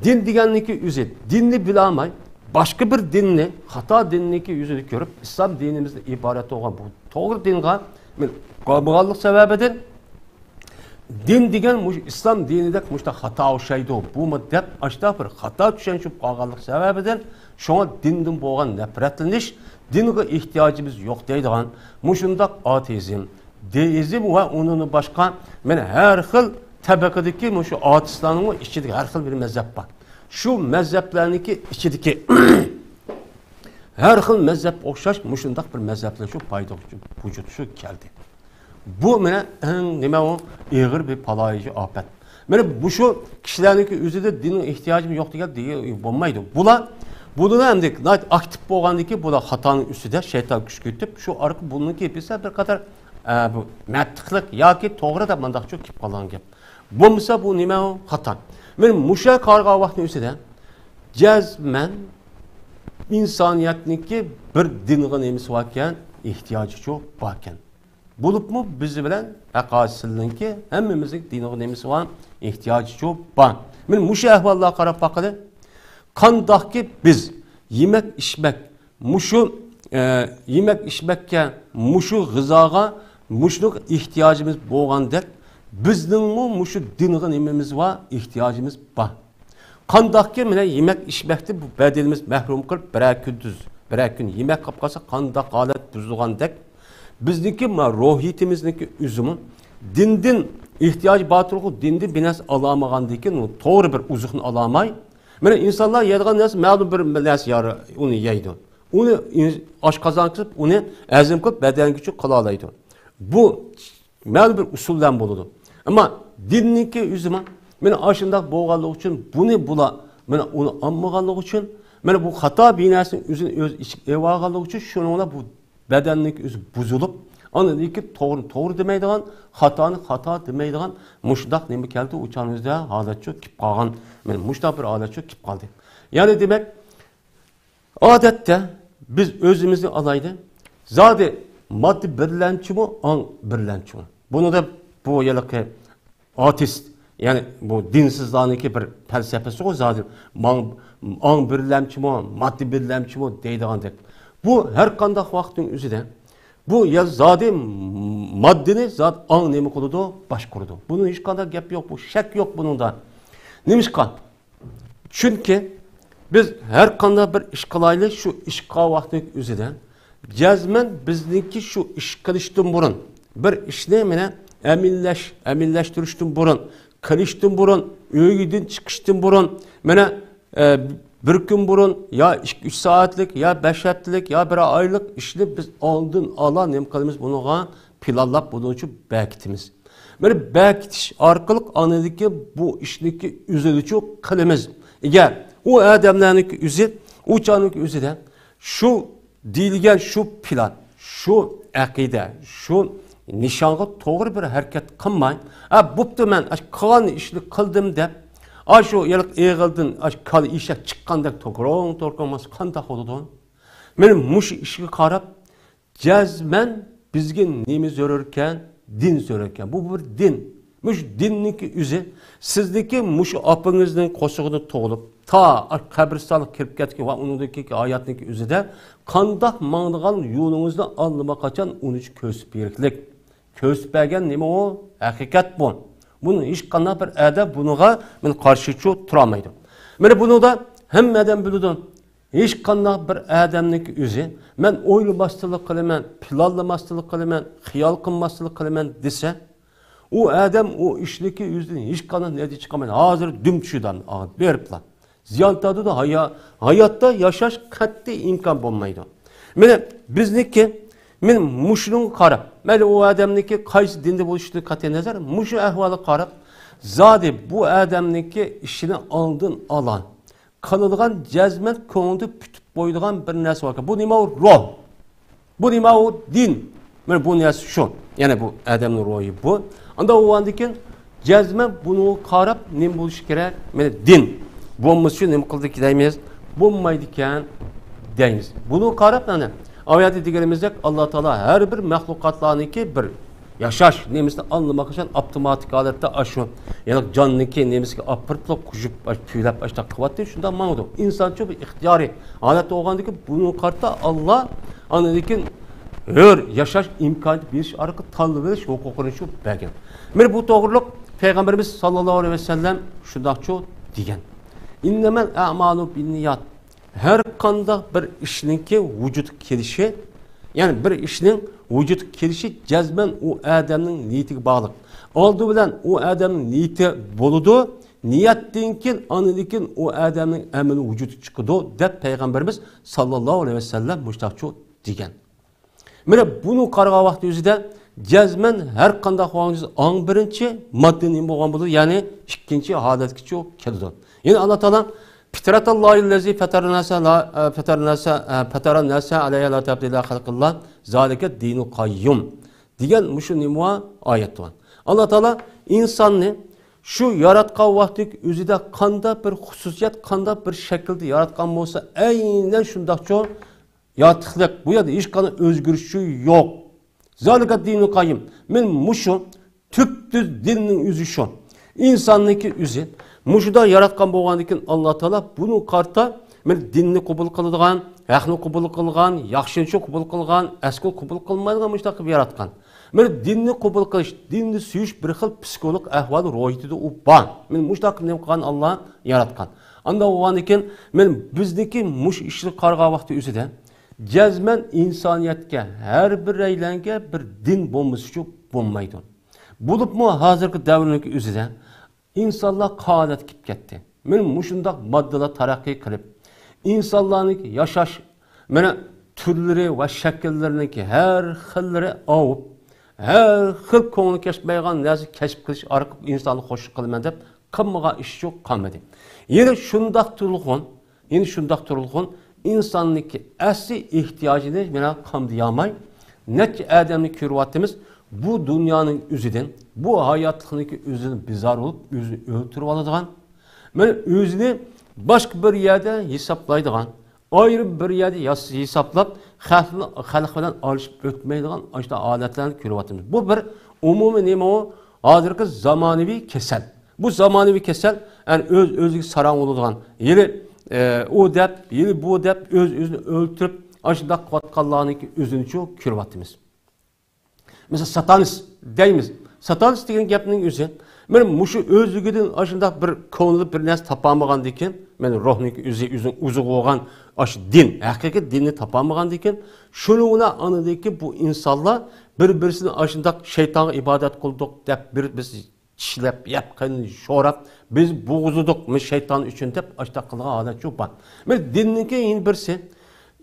دىن دېگەننىڭكى ئۆزى، دىننى بىلەلمەي، باشقا بىر دىننى، خاتا دىننىڭكى يۈزىدە كۆرۈپ، ئىسلام دىنىمىزدىن ئىبارەت بولغان بۇ توغرا دىنغا مەن قالمىغانلىق سەۋەبىدىن، دىن دېگەن مۇشۇ ئىسلام دىنىدەك مۇشۇنداق خاتا ئوخشايدۇ، بۇمۇ دەپ، ئاشۇنداق بىر خاتا چۈشەنچە بولۇپ قالغانلىق سەۋەبىدىن، شۇڭا دىندىن بولغان نەپرەتلىنىش، دىنغا ئېھتىياجىمىز يوق دەيدىغان مۇشۇنداق ئاتېئىزم، دېئىزم ۋە ئۇنىڭدىن باشقا، مانا، ھەر خىل تەبىقىدىكى مۇشۇ ئاتېئىستلارنىڭمۇ ئىچىدىكى ھەر خىل بىر مەزھەپ بار. شۇ مەزھەپلەرنىڭكى ئىچىدىكى ھەر خىل مەزھەپكە ئوخشاش مۇشۇنداق بىر مەزھەپلەر شۇ پايدا ۋۇجۇدقا شۇ كەلدى. بۇ مانا ئەڭ نېمە ئۇ ئېغىر بىر پالاھىيجى ئاپەت. مانا مۇشۇ كىشىلەرنىڭكى ئۆزىدە دىننىڭ ئېھتىياجىمۇ يوق دېگەن دېگەن بولمايدۇ. بۇلار، بۇلار ئەمدى ناھايىتى ئاكتىپ بولغاندىكىن بۇلار خاتانىڭ ئۈستىدە شەيتان كۈچ كۆتۈپ، شۇ ئارقىلىق بۇنىڭكى بىر قاتار، ئە، بۇ مەنتىقلىق ياكى توغرا دەپ مانداقچۇ كېلىپ قالغان گەپ. بولمىسا بۇ نېمە ئۇ؟ خاتا. مانا مۇشۇ قارىغان ۋاقىتنىڭ ئۆزىدە جەزمەن ئىنسانىيەتنىڭكى بىر دىنغا نېمىسى باركەن، ئېھتىياجىچۇ باركەن. بولۇپمۇ بىز بىلەن ھەققاسىلنىڭكى ھەممىمىزنىڭ دىنغا نېمىسى بار، ئېھتىياجىچۇ بار. مانا مۇشۇ ئەھۋاللارغا قاراپ باققىلى. قانداقكى بىز يېمەك ئىچمەك، مۇشۇ، ئە، يېمەك ئىچمەككە، مۇشۇ غىزاغا، مۇشۇنىڭغا ئېھتىياجىمىز بولغاندەك، بىزنىڭمۇ مۇشۇ دىنغا نېمىمىز بار، ئېھتىياجىمىز بار. قانداقكى مانا يېمەك ئىچمەكتىن بۇ بەدىنىمىز مەھرۇم قىلىپ، بىرەر كۈندۈز، بىرەر كۈن يېمەك قاپ قالسا، قانداق ھالەت بۇزۇلغاندەك، بىزنىڭكى ما روھىيىتىمىزنىڭكى ئۆزىمۇ دىندىن ئېھتىياج بار تۇرغۇ، دىندىن بىر نەرسە ئالالمىغاندىن كېيىن، توغرا بىر ئوزۇقنى ئالالماي، مانا ئىنسانلار يەيدىغان نەرسە مەلۇم بىر نەرسە يار-، ئۇنى يەيدۇ. ئۇنى ئاش قازانغا قىلىپ، ئۇنى ھەزىم قىلىپ، بەدەنگىچۇ قىلالايدۇ. بۇ مەلۇم بىر ئۇسۇل بىلەن بولىدۇ. ئەمما دىننىڭكى ئۆزىمۇ، مانا ئاشۇنداق بولغانلىقى ئۈچۈن، بۇنى بۇلار، مانا ئۇنى ئالمىغانلىقى ئۈچۈن، مانا بۇ خاتا بىر نەرسىنىڭ ئۆزىنى ئۆز ئىچىگە ئېلىۋالغانلىقى ئۈچۈن، شۇنىڭ بىلەن بۇ بەدەننىڭكى ئۆزى بۇزۇلۇپ، ئاندىن كېيىن توغرىنى توغرا دېمەيدىغان، خاتانى خاتا دېمەيدىغان مۇشۇنداق نېمە كەلدى، ئۇ چاغنىڭ ئۆزىدە ھالەتچۇ كېلىپ قالغان. مانا مۇشۇنداق بىر ھالەتچۇ كېلىپ قالدى. يەنى دېمەك، ئادەتتە بىز ئۆزىمىزنى ئالايلى. زادى ماددىي بىرلەمچىمۇ، ئاڭ بىرلەمچىمۇ؟ بۇنىڭدا بۇ ھېلىقى ئاتېئىست، يەنى بۇ دىنسىزلارنىڭكى بىر پەلسەپىسىغۇ زادى، ماڭ-، ئاڭ بىرلەمچىمۇ، ماددىي بىرلەمچىمۇ دەيدىغاندەك. بۇ ھەر قانداق ۋاقىتنىڭ ئۆزىدە بۇ يا زادى ماددىنى زادى ئاڭ نېمە قىلىدۇ؟ باشقۇرىدۇ. بۇنىڭ ھېچقانداق گەپ يوق، بۇ شەك يوق بۇنىڭدا. نېمىشقا؟ چۈنكى بىز ھەر قانداق بىر ئىش قىلايلى، شۇ ئىش قىلغان ۋاقتىنىڭ ئۆزىدە جەزمەن بىزنىڭكى شۇ ئىش قىلىشتىن بۇرۇن، بىر ئىشنى مانا ئەمەللەش-، ئەمەللەشتۈرۈشتىن بۇرۇن، قىلىشتىن بۇرۇن، ئۆيدىن چىقىشتىن بۇرۇن، مانا، ئە، بىر كۈن بۇرۇن يا ئىككى، ئۈچ سائەتلىك، يا بەش ھەپتىلىك، يا بىر ئايلىق ئىشنى بىز ئالدىن ئالا نېمە قىلىمىز، بۇنىڭغا پىلانلاپ، بۇنىڭ ئۈچۈن بەكىتىمىز. مانا بەكىتىش ئارقىلىق ئاندىكى بۇ ئىشنىكى ئۆزىنىچۇ قىلىمىز. ئەگەر ئۇ ئادەملەرنىڭكى ئۆزى، ئۇ چاغنىڭكى ئۆزىدە شۇ دېيىلگەن شۇ پىلان، شۇ ئەقىدە، شۇ نىشانغا توغرا بىر ھەرىكەت قىلماي، «ھە، بوپتۇ، مەن ئاشۇ قىلغان ئىشنى قىلدىم» دەپ، ئاشۇ ھېلىقى ئېغىلدىن ئاشۇ كالا ئېشەك چىققاندەك توكروڭ توكروڭ ماڭسا قانداق بولىدۇ؟ مانا مۇشۇ ئىشقا قاراپ، جەزمەن بىزگە نېمە زۆرۈركەن؟ دىن زۆرۈركەن. بۇ بىر دىن. مۇشۇ دىننىڭكى ئۆزى سىزنىڭكى مۇشۇ ئاپىڭىزنىڭ قورسىقىدا تۇغۇلۇپ، تا قەبرىستانغا كىرىپ كەتكەن ۋە ئۇنىڭدىن كېيىنكى ھاياتنىڭكى ئۆزىدە قانداق ماڭىدىغان يولىڭىزنى ئاللىماقاچان ئۇنىچە كۆرسىتىپ بېرىكلىك. كۆرسىتىپ بەرگەن نېمە ئۇ؟ ھەقىقەت بۇ. بۇنى ھېچقانداق بىر ئادەم بۇنىڭغا مانا قارشىچۇ تۇرالمايدۇ. مانا بۇنىڭدا ھەممە ئادەم بىلىدۇ. ھېچقانداق بىر ئادەمنىڭكى ئۆزى، «مەن ئويلىماستىنلا قىلىمەن، پىلانلىماستىنلا قىلىمەن، خىيال قىلماستىنلا قىلىمەن» دېسە، ئۇ ئادەم ئۇ ئىشنىڭكى يۈزىدىن ھېچقانداق نەتىجە چىقارمايدۇ. ھازىر دۈم چۈشىدۇ ئادەم بېرىپلا. زىيان تارتىدۇ، ھايا-، ھاياتتا ياشاش قەتئىي ئىمكان بولمايدۇ. مانا بىزنىڭكى، مانا مۇشۇنىڭغا قاراپ، مەيلى ئۇ ئادەمنىڭكى قايسى دىندا بولۇشىدىن قەتئىينەزەر، مۇشۇ ئەھۋالغا قاراپ، زادى بۇ ئادەمنىڭكى ئىشىنى ئالدىن ئالا قىلىدىغان، جەزمەن كۆڭلىدە پۈتۈپ قويىدىغان بىر نەرسە باركەن. بۇ نېمە؟ ئۇ روھ. بۇ نېمە؟ ئۇ دىن. مانا بۇ نەرسە شۇ. يەنى بۇ ئادەمنىڭ روھى بۇ. ئاندا بولغاندىن كېيىن جەزمەن بۇنىڭغا قاراپ نېمە بولۇشى كېرەك؟ مانا دىن. بولمىسا شۇ نېمە قىلدى دەيمىز؟ بولمايدىكەن دەيمىز. بۇنىڭغا قاراپ مانا ئايەتتە دېگىنىمىزدەك، ئاللا تائالا ھەر بىر مەخلۇقاتلارنىڭكى بىر ياشاش نېمىسىنى ئاڭلىماقچان ئاپتوماتىك ھالەتتە ئاشۇ، يەنى جاننىڭكى نېمىسىگە ئاپىرىپلا قوشۇپ، كۈيلەپ ئاشتاق قىلىۋاتتى، شۇنداق ماڭىدۇ. ئىنسانچۇ بىر ئىختىيارىي ھالەتتە بولغاندىكىن بۇنىڭغا قارىتا ئاللا ئاندىن كېيىن ھۆر ياشاش ئىمكانىيىتى بېرىش ئارقىلىق تاللىۋېلىش ھوقۇقىنى شۇ بەرگەن. مانا بۇ توغرۇلۇق پەيغەمبىرىمىز ساللاللاھۇ ئەلەيھى ۋەسەللەم شۇنداقچۇ دېگەن. ئىننەمەل ئەمالۇ بىننىيات. ھەر قانداق بىر ئىشنىڭكى ۋۇجۇدقا كېلىشى، يەنى بىر ئىشنىڭ ۋۇجۇدقا كېلىشى جەزمەن ئۇ ئادەمنىڭ نىيىتىگە باغلىق. ئالدى بىلەن ئۇ ئادەمنىڭ نىيىتى بولىدۇ، نىيەتتىن كېيىن، ئاندىن كېيىن ئۇ ئادەمنىڭ ئەمىلى ۋۇجۇدقا چىقىدۇ، دەپ پەيغەمبىرىمىز ساللاللاھۇ ئەلەيھى ۋەسەللەم مۇشۇنداقچۇ دېگەن. مانا بۇنى قارىغان ۋاقتى ئۆزىدە جەزمەن ھەر قانداق ۋاقىت ئاڭ بىرىنچى ماددا نېمە بولغان بولىدۇ؟ يەنى ئىككىنچى ھالەتكىچۇ كېلىدۇ. يەنى ئاللا تائالا فىترەتاللاھىللەزى فەتەرناسە لا، ئە، فەتەرناسە، ئە، فەتەرناسە ئەلەيھا لا تەبدىلە خەلقىللا زالىكە دىنۇ قاييۇم دېگەن مۇشۇ نېمە ئايەت بار. ئاللا تائالا ئىنساننى شۇ ياراتقان ۋاقتىدىكى ئۆزىدە قانداق بىر خۇسۇسىيەت، قانداق بىر شەكىلدە ياراتقان بولسا، ئەينەن شۇنداقچۇ يارىتىقلىق، بۇ يەردە ھېچقانداق ئۆزگىرىش يوق. زالىكە دىنۇ قاييىم. مانا مۇشۇ تۈپتۈز دىننىڭ ئۆزى شۇ. ئىنساننىڭكى ئۆزى مۇشۇنداق ياراتقان بولغاندىكىن، ئاللا تائالا بۇنى قارىتا مانا دىننى قوبۇل قىلىدىغان، ھەقنى قوبۇل قىلغان، ياخشىنى قوبۇل قىلغان، ئەسكىنى قوبۇل قىلمايدىغان مۇشۇنداق قىلىپ ياراتقان. مانا دىننى قوبۇل قىلىش، دىننى سۆيۈش بىر خىل پسىخولوگ ئەھۋال روھىيىتىدا ئۇ بار. مانا مۇشۇنداق قىلىپ نېمە قىلغان؟ ئاللا ياراتقان. ئانداق بولغاندىكىن، مانا بىزنىڭكى مۇشۇ ئىشنى قارىغان ۋاقتى ئۆزىدە جەزمەن ئىنسانىيەتكە، ھەر بىرەيلەنگە بىر دىن بولمىسىچۇ بولمايدۇ. بولۇپمۇ ھازىرقى دەۋرنىڭكى ئۆزىدە ئىنسانلار قانات كېلىپ كەتتى. مانا مۇشۇنداق ماددىلار تەرەققىي قىلىپ، ئىنسانلارنىڭ ياشاش، مانا، تۈرلىرى ۋە شەكىللىرىنىڭكى ھەر خىللىرى ئاۋۇپ، ھەر خىل كۆڭلى كەچمەيدىغان نەرسە كەشىپ قىلىش ئارقىلىق ئىنساننى خوش قىلىمەن دەپ قىلمىغان ئىش يوق قالمىدى. يەنە شۇنداق تۇرغۇن، يەنە شۇنداق تۇرغۇن ئىنساننىڭكى ئەسلى ئېھتىياجىنى مانا قامدىيالماي، نەچچە ئادەمنى كۆرۈۋاتىمىز، بۇ دۇنيانىڭ ئۆزىدىن، بۇ ھاياتلىقنىڭكى ئۆزىدىن بىزار بولۇپ، ئۆزىنى ئۆلتۈرۈۋالىدىغان، مانا ئۆزىنى باشقا بىر يەردە ھېسابلايدىغان، ئايرىم بىر يەردە ياس-، ھېسابلاپ، خەلقنى، خەلق بىلەن ئارىلىشىپ ئۆتمەيدىغان ئاشۇنداق ھالەتلەرنى كۆرۈۋاتىمىز. بۇ بىر ئومۇمىي نېمە ئۇ؟ ھازىرقى زامانىۋى كېسەل. بۇ زامانىۋى كېسەل، يەنى ئۆز-ئۆزىگە ساراڭ بولىدىغان، ھېلى، ئە، ئۇ دەپ، ھېلى بۇ دەپ، ئۆز-ئۆزىنى ئۆلتۈرۈپ، ئاشۇنداق قىلىۋاتقانلارنىڭكى ئۆزىنىچۇ كۆرۈۋاتىمىز. مەسىلەن، ساتانىست دەيمىز. ساتانىست دېگەن گەپنىڭ ئۆزى، مانا مۇشۇ ئۆزلۈكىدىن ئاشۇنداق بىر كۆڭلى بىر نەرسە تاپالمىغاندىكىن، مانا روھنىڭكى ئۆزى، ئۆزىنىڭ ئۆزى بولغان ئاشۇ دىن، ھەقىقىي دىننى تاپالمىغاندىكىن، شۇنىڭ بىلەن ئاندىكى بۇ ئىنسانلار بىر-بىرسىنى ئاشۇنداق شەيتانغا ئىبادەت قىلدۇق دەپ بىر بىز چىشلەپ، يەپ، قېنىنى شوراپ، بىز بوغۇزلىدۇق، مۇشۇ شەيتان ئۈچۈن دەپ ئاشۇنداق قىلغان ھالەتچۇ بار. مانا دىننىڭكى يەنە بىرسى،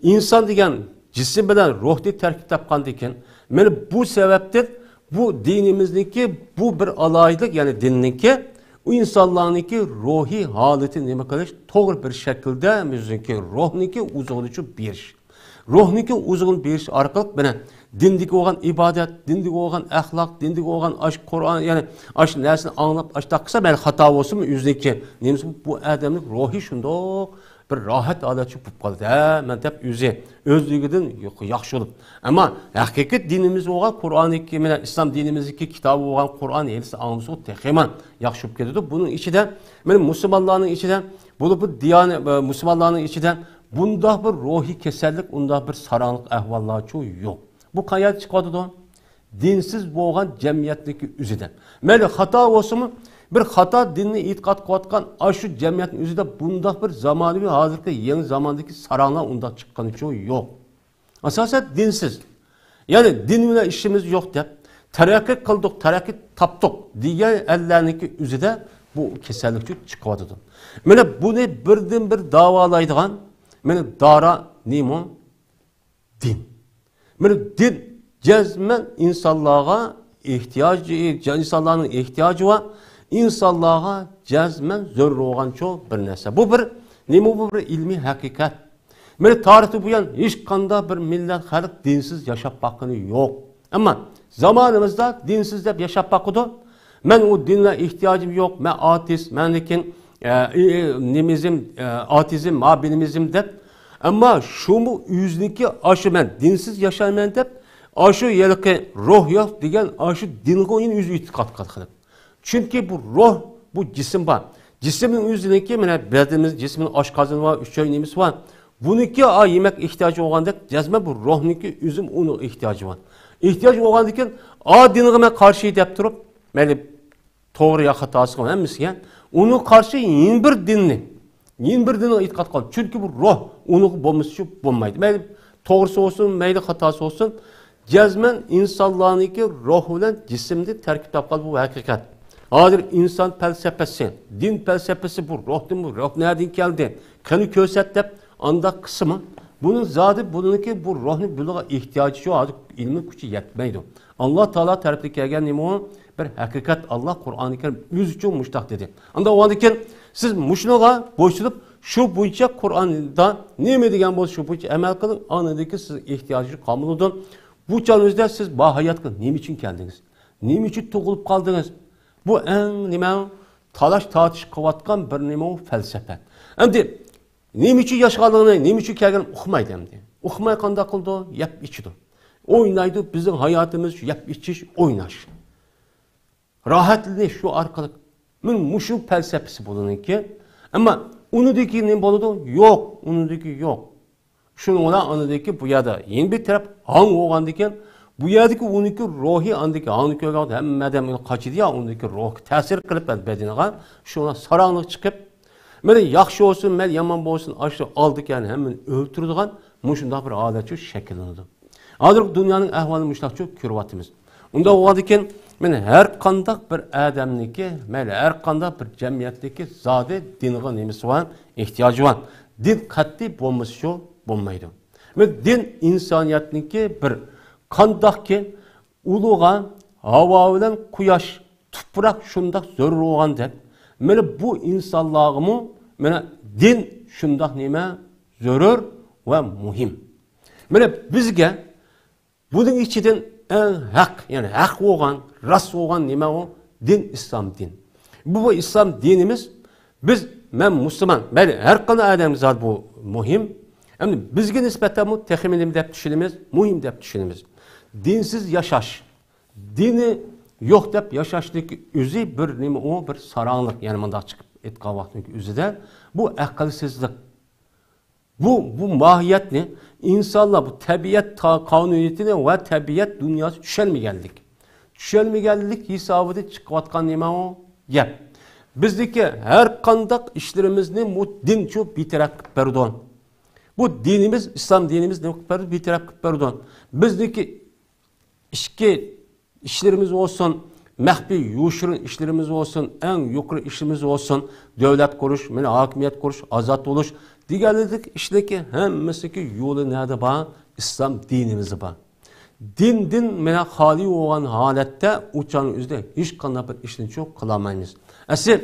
ئىنسان دېگەن جىسىم بىلەن روھتىن تەركىب تاپقاندىكىن، مانا بۇ سەۋەبتىن بۇ دىنىمىزنىڭكى بۇ بىر ئالاھىدىلىك، يەنى دىننىڭكى ئۇ ئىنسانلارنىڭكى روھىي ھالىتى نېمە قىلىش، توغرا بىر شەكىلدە ئۆزىنىڭكى روھنىڭكى ئوزۇقىنىچۇ بېرىش. روھنىڭكى ئوزۇقىنى بېرىش ئارقىلىق مانا دىندىكى بولغان ئىبادەت، دىندىكى بولغان ئەخلاق، دىندىكى بولغان ئاشۇ قۇرئان، يەنى ئاشۇ نەرسىنى ئاڭلاپ، ئاشۇنداق قىلسا، مەيلى خاتا بولسىمۇ ئۆزىنىڭكى نېمىسى، بۇ ئادەمنىڭ روھى شۇنداق بىر راھەت ھالەتچە بولۇپ قالىدۇ. ھە، مەن دەپ ئۆزى، ئۆزلۈكىدىن ياخشى بولۇپ. ئەمما ھەقىقىي دىنىمىز بولغان قۇرئانىكى، مانا ئىسلام دىنىمىزدىكى كىتابى بولغان قۇرئان ھېلىسى ئاڭلىسىغۇ تېخىمۇ ياخشى بولۇپ كېتىدۇ. بۇنىڭ ئىچىدە، مانا مۇسۇلمانلارنىڭ ئىچىدە، بولۇپ بۇ دىيانە-، مۇسۇلمانلارنىڭ ئىچىدە بۇنداق بىر روھىي كېسەللىك، ئۇنداق بىر ساراڭلىق ئەھۋاللارچۇ يوق. بۇ قەيەردە چىقىۋاتىدۇ؟ دىنسىز بولغان جەمئىيەتنىڭكى ئۆزىدە. مەيلى خاتا بولسىمۇ، بىر خاتا دىننى ئېتىقاد قىلىۋاتقان ئاشۇ جەمئىيەتنىڭ ئۆزىدە بۇنداق بىر زامانىۋى، ھازىرقى يېڭى زاماندىكى ساراڭلار ئۇنداق چىققىنىچۇ يوق. ئاساسەن دىنسىز. يەنى دىن بىلەن ئىشىمىز يوق دەپ، تەرەققىي قىلدۇق، تەرەققىي تاپتۇق دېگەن ئەللەرنىڭكى ئۆزىدە بۇ كېسەللىك چىقىۋاتىدۇ. مانا بۇنى بىردىنبىر داۋالايدىغان مانا دارا نېمە؟ دىن. مانا دىن جەزمەن ئىنسانلارغا ئېھتىياجى، ئىنسانلارنىڭ ئېھتىياجى بار، ئىنسانلارغا جەزمەن زۆرۈر بولغان شۇ بىر نەرسە. بۇ بىر نېمە؟ بۇ بىر ئىلمىي ھەقىقەت. مانا تارىختىن بۇيان ھېچقانداق بىر مىللەت، خەلق دىنسىز ياشاپ باققىنى يوق. ئەمما زامانىمىزدا دىنسىز دەپ ياشاپ باقىدۇ. مەن ئۇ دىنلار ئېھتىياجىم يوق، مەن ئاتېئىست، مەن لېكىن، ئە، ئى-، ئى-، نېمىزم، ئە، ئاتېئىزم، مابىنىمىزم دەپ. ئەمما شۇمۇ ئۆزىنىڭكى ئاشۇ مەن دىنسىز ياشايمەن دەپ، ئاشۇ ھېلىقى روھ يوق دېگەن ئاشۇ دىنغا يەنە ئۆزى ئېتىقاد قىلىپ. چۈنكى بۇ روھ، بۇ جىسىم بار. جىسىمنىڭ ئۆزىنىڭكى مانا بەدىنىمىز، جىسىمنىڭ ئاشقازىنى بار، ئۈچەي نېمىسى بار. بۇنىڭكى ئا يېمەك ئېھتىياجى بولغاندەك، جەزمەن بۇ روھنىڭكى ئۆزىمۇ ئۇنىڭ ئېھتىياجى بار. ئېھتىياج بولغاندىكىن ئا دىنغا مەن قارشى دەپ تۇرۇپ، مەيلى توغرا يا خاتاسىغا ھەممىسىگە، ئۇنىڭغا قارشى يېڭى بىر دىننى، يېڭى بىر دىنغا ئېتىقاد قىلىدۇ. چۈنكى بۇ روھ، ئۇنىڭغا بولمىسىچۇ بولمايدۇ. مەيلى توغرىسى بولسۇن، مەيلى خاتاسى بولسۇن، جەزمەن ئىنسانلارنىڭكى روھ بىلەن جىسىمدىن تەركىب تاپقان بۇ ھەقىقەت. ھازىر ئىنسان پەلسەپىسى، دىن پەلسەپىسى بۇ روھتىن، بۇ روھ نەدىن كەلدى؟ قېنى كۆرسەت دەپ ئانداق قىلسىمۇ، بۇنىڭ زادى بۇنىڭكى بۇ روھنى بۇنىڭغا ئېھتىياجى يوق، ھازىر ئىلمىي كۈچى يەتمەيدۇ. ئاللا تائالا تەرىپىدىن كەلگەن نېمە ئۇ؟ بىر ھەقىقەت. ئاللا قۇرئانى كەرىم ئۆزىچۇ مۇشتاق دېدى. ئانداق بولغاندىكىن سىز مۇشۇنىڭغا بويسۇنۇپ، شۇ بويىچە قۇرئاندا نېمە دېگەن بولسا، شۇ بويىچە ئەمەل قىلىڭ، ئاندىن كېيىن سىز ئېھتىياجىڭىز قالمىدۇ. بۇ چاغنىڭ ئۆزىدە سىز بار ھاياتقا نېمە ئۈچۈن كەلدىڭىز؟ نېمە ئۈچۈن تۇغۇلۇپ قالدىڭىز؟ بۇ ئەڭ نېمە؟ تالاش تارتىش قىلىۋاتقان بىر نېمە ئۇ؟ پەلسەپە. ئەمدى نېمە ئۈچۈن ياشىغانلىقىنى، نېمە ئۈچۈن كەلگىنىنى ئۇقمايدۇ ئەمدى. ئۇقماي قانداق قىلىدۇ؟ يەپ ئىچىدۇ. ئوينايدۇ، بىزنىڭ ھاياتىمىز شۇ يەپ ئىچىش، ئويناش. راھەتلىنىش شۇ ئارقىلىق. مانا مۇشۇ پەلسەپىسى بۇنىڭكى. ئەمما ئۇنىڭدىكى نېمە بولىدۇ؟ يوق، ئۇنىڭدىكى يوق. شۇنىڭ بىلەن ئاندىكى بۇ يەردە يەنە بىر تەرەپ ھاڭ بولغاندىكىن، بۇ يەردىكى ئۇنىڭكى روھى ئاندىكى ھاڭنى كۆرگەن ھەممە ئادەم قاچىدۇ يا، ئۇنىڭكى روھقا تەسىر قىلىپ بەدىنىغا، شۇڭا ساراڭلىق چىقىپ، مەيلى ياخشى بولسۇن، مەيلى يامان بولسۇن، ئاشۇ ئالدىكى ھەممىنى ئۆلتۈرىدىغان مۇشۇنداق بىر ھالەت شۇ شەكىللىنىدۇ. ھازىرقى دۇنيانىڭ ئەھۋالىنى مۇشۇنداقچۇ كۆرۈۋاتىمىز. ئۇنداق بولغاندىكىن، مانا ھەر قانداق بىر ئادەمنىڭكى، مەيلى ھەر قانداق بىر جەمئىيەتتىكى زادى دىنغا نېمىسى بار؟ ئېھتىياجى بار. دىن قەتئىي بولمىسىچۇ بولمايدۇ. مانا دىن ئىنسانىيەتنىڭكى بىر قانداقكى ئۇلۇغا ھاۋا بىلەن قۇياش، تۇپراق شۇنداق زۆرۈر بولغاندەك، مانا بۇ ئىنسانلارغىمۇ مانا دىن شۇنداق نېمە زۆرۈر ۋە مۇھىم. مانا بىزگە بۇنىڭ ئىچىدىن ئەڭ ھەق، يەنى ھەق بولغان، راست بولغان نېمە ئۇ؟ دىن، ئىسلام دىن. بۇ، بۇ ئىسلام دىنىمىز، بىز، مەن مۇسۇلمان، مەيلى ھەر قانداق ئادەمگە زادى بۇ مۇھىم. ئەمدى بىزگە نىسبەتەنمۇ تېخىمۇ نېمە دەپ چۈشىنىمىز؟ مۇھىم دەپ چۈشىنىمىز. دىنسىز ياشاش، دىنى يوق دەپ ياشاشنىڭ ئۆزى بىر نېمە ئۇ؟ بىر ساراڭلىق، يەنى مۇنداق چىقىپ ئېيتقان ۋاقتىنىڭ ئۆزىدە بۇ ئەقىلسىزلىق. بۇ، بۇ ماھىيەتنى ئىنسانلار، بۇ تەبىئەت تا-، قانۇنىيىتىنى ۋە تەبىئەت دۇنياسى چۈشەنمىگەنلىك. چۈشەنمىگەنلىك ھېسابىدا چىقىۋاتقان نېمە ئۇ؟ گەپ. بىزدىكى ھەر قانداق ئىشلىرىمىزنى بۇ دىن شۇ بىتەرەپ قىلىپ بەردى. بۇ دىنىمىز، ئىسلام دىنىمىز نېمە قىلىپ بەردى؟ بىتەرەپ قىلىپ بەردى. بىزدىكى ئىچكى ئىشلىرىمىز بولسۇن، مەخپىي يوشۇرۇن ئىشلىرىمىز بولسۇن، ئەڭ يۇقىرى ئىشلىرىمىز بولسۇن، دۆلەت قۇرۇش، مانا ھاكىمىيەت قۇرۇش، ئازاد بولۇش دېگەنلىك ئىشلىكى ھەممىسىنىڭكى يولى نەدە بار؟ ئىسلام دىنىمىزدا بار. دىندىن مانا خالىي بولغان ھالەتتە ئۇ چاغنىڭ ئۆزىدە ھېچقانداق بىر ئىشنى چۇ قىلالمايمىز. ئەسلى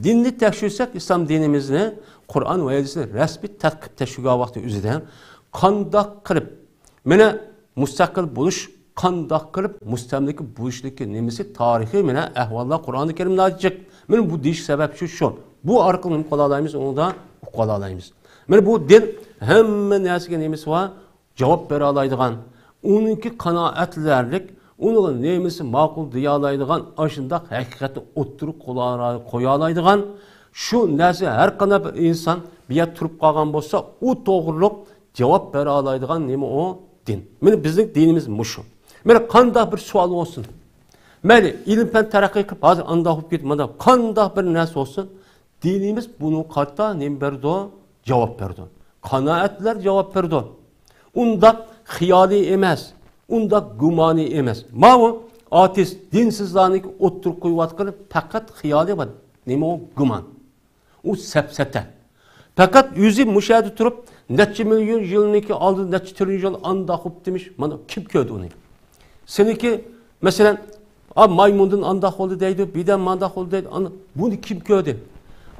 دىننى تەكشۈرسەك، ئىسلام دىنىمىزنى، قۇرئان ۋە ھەدىسنى رەسمىي تەتقىق تەكشۈرگەن ۋاقتى ئۆزىدە قانداق قىلىپ مانا مۇستەقىل بولۇش، قانداق قىلىپ مۇستەملىكە بولۇشلۇقى نېمىسى تارىخىي مانا ئەھۋاللار قۇرئانى كەرىمدە جىق. مانا بۇ دېيىش سەۋەب شۇ، شۇ. بۇ ئارقىلىق نېمە قىلالايمىز؟ ئۇنىڭدا ئۇقالالايمىز. مانا بۇ دىن ھەممە نەرسىگە نېمىسى بار؟ جاۋاب بېرەلايدىغان، ئۇنىڭكى قانائەتلەرلىك، ئۇنىڭغا نېمىسى ماقۇل دېيەلايدىغان، ئاشۇنداق ھەقىقەتنى ئوتتۇرىغا قويالايدىغان، شۇ نەرسە ھەر قانداق بىر ئىنسان بۇ يەردە تۇرۇپ قالغان بولسا، ئۇ توغرۇلۇق جاۋاب بېرەلايدىغان نېمە ئۇ؟ دىن. مانا بىزنىڭ دىنىمىز مۇشۇ. مانا قانداق بىر سوئال بولسۇن، مەيلى ئىلىم-پەن تەرەققىي قىلىپ، ھازىر ئانداق بولۇپ كېتىپ، مانداق، قانداق بىر نەرسە بولسۇن، دىنىمىز بۇنىڭغا قارىتا نېمە بەردى؟ جاۋاب بەردى. قانائەتلەر جاۋاب بەردى. ئۇنداق خىيالىي ئەمەس، ئۇنداق گۇمانىي ئەمەس. ماۋۇ ئاتېئىست، دىنسىزلارنىڭكى ئوتتۇرىغا قويۇۋاتقىنى پەقەت خىيالى بار. نېمە ئۇ؟ گۇمان. ئۇ سەپسەتە. پەقەت ئۆزى مۇشۇ يەردە تۇرۇپ، نەچچە مىليون يىلنىڭكى ئالدىدا، نەچچە تىرىليون يىل ئانداق بوپتىمىش، مانا كىم كۆردى ئۇنى؟ سېنىڭكى، مەسىلەن، ئا، مايمۇندىن ئانداق بولدى دەيدۇ، بىردەم مانداق بولدى دەيدۇ. ئانا، بۇنى كىم كۆردى؟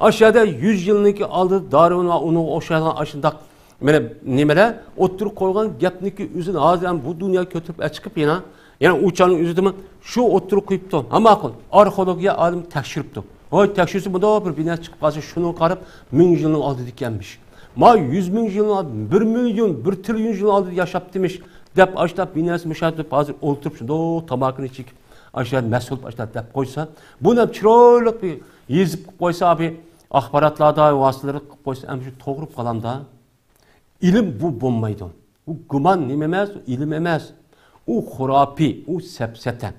ئاشۇ يەردە يۈز يىلنىڭكى ئالدىدا دارۋىن ۋە ئۇنىڭغا ئوخشايدىغان ئاشۇنداق مانا نېمىلەر ئوتتۇرىغا قويغان گەپنىكى ئۆزىنى ھازىر ھەم بۇ دۇنياغا كۆتۈرۈپ ئەچىقىپ يەنە، يەنە ئۇ چاغنىڭ ئۆزىدىمۇ شۇ ئوتتۇرىغا قويۇپتۇ. ھە، ماقۇل، ئارخېئولوگىيە ئالىمى تەكشۈرۈپتۇ. ھوي، تەكشۈرسە مۇنداق بىر بىنا چىقىپ قالسا، شۇنىڭغا قاراپ مىڭ يىلنىڭ ئالدىدىكەنمىش. ما يۈز مىڭ يىلنىڭ ئالدى، بىر مىليون، بىر تىرىليون يىلنىڭ ئالدىدا ياشاپتىمىش دەپ، ئاشۇنداق بىناسى مۇشۇ يەردە ھازىر ئولتۇرۇپ، شۇنداق تاماكىنى چېكىپ، ئاشۇ يەردە مەست بولۇپ، ئاشۇنداق دەپ قويسا، بۇنى ھەم چىرايلىق بىر يېزىپ قويۇپ قويسا، بىر ئاخباراتلاردا ۋاسىتىلەردە قىلىپ قويسا، ئەمدى شۇ توغرا بولۇپ قالامدا. ئىلىم بۇ بولمايدۇ. ئۇ گۇمان نېمە ئەمەس، ئۇ ئىلىم ئەمەس. ئۇ خۇراپىي، ئۇ سەپسەتە.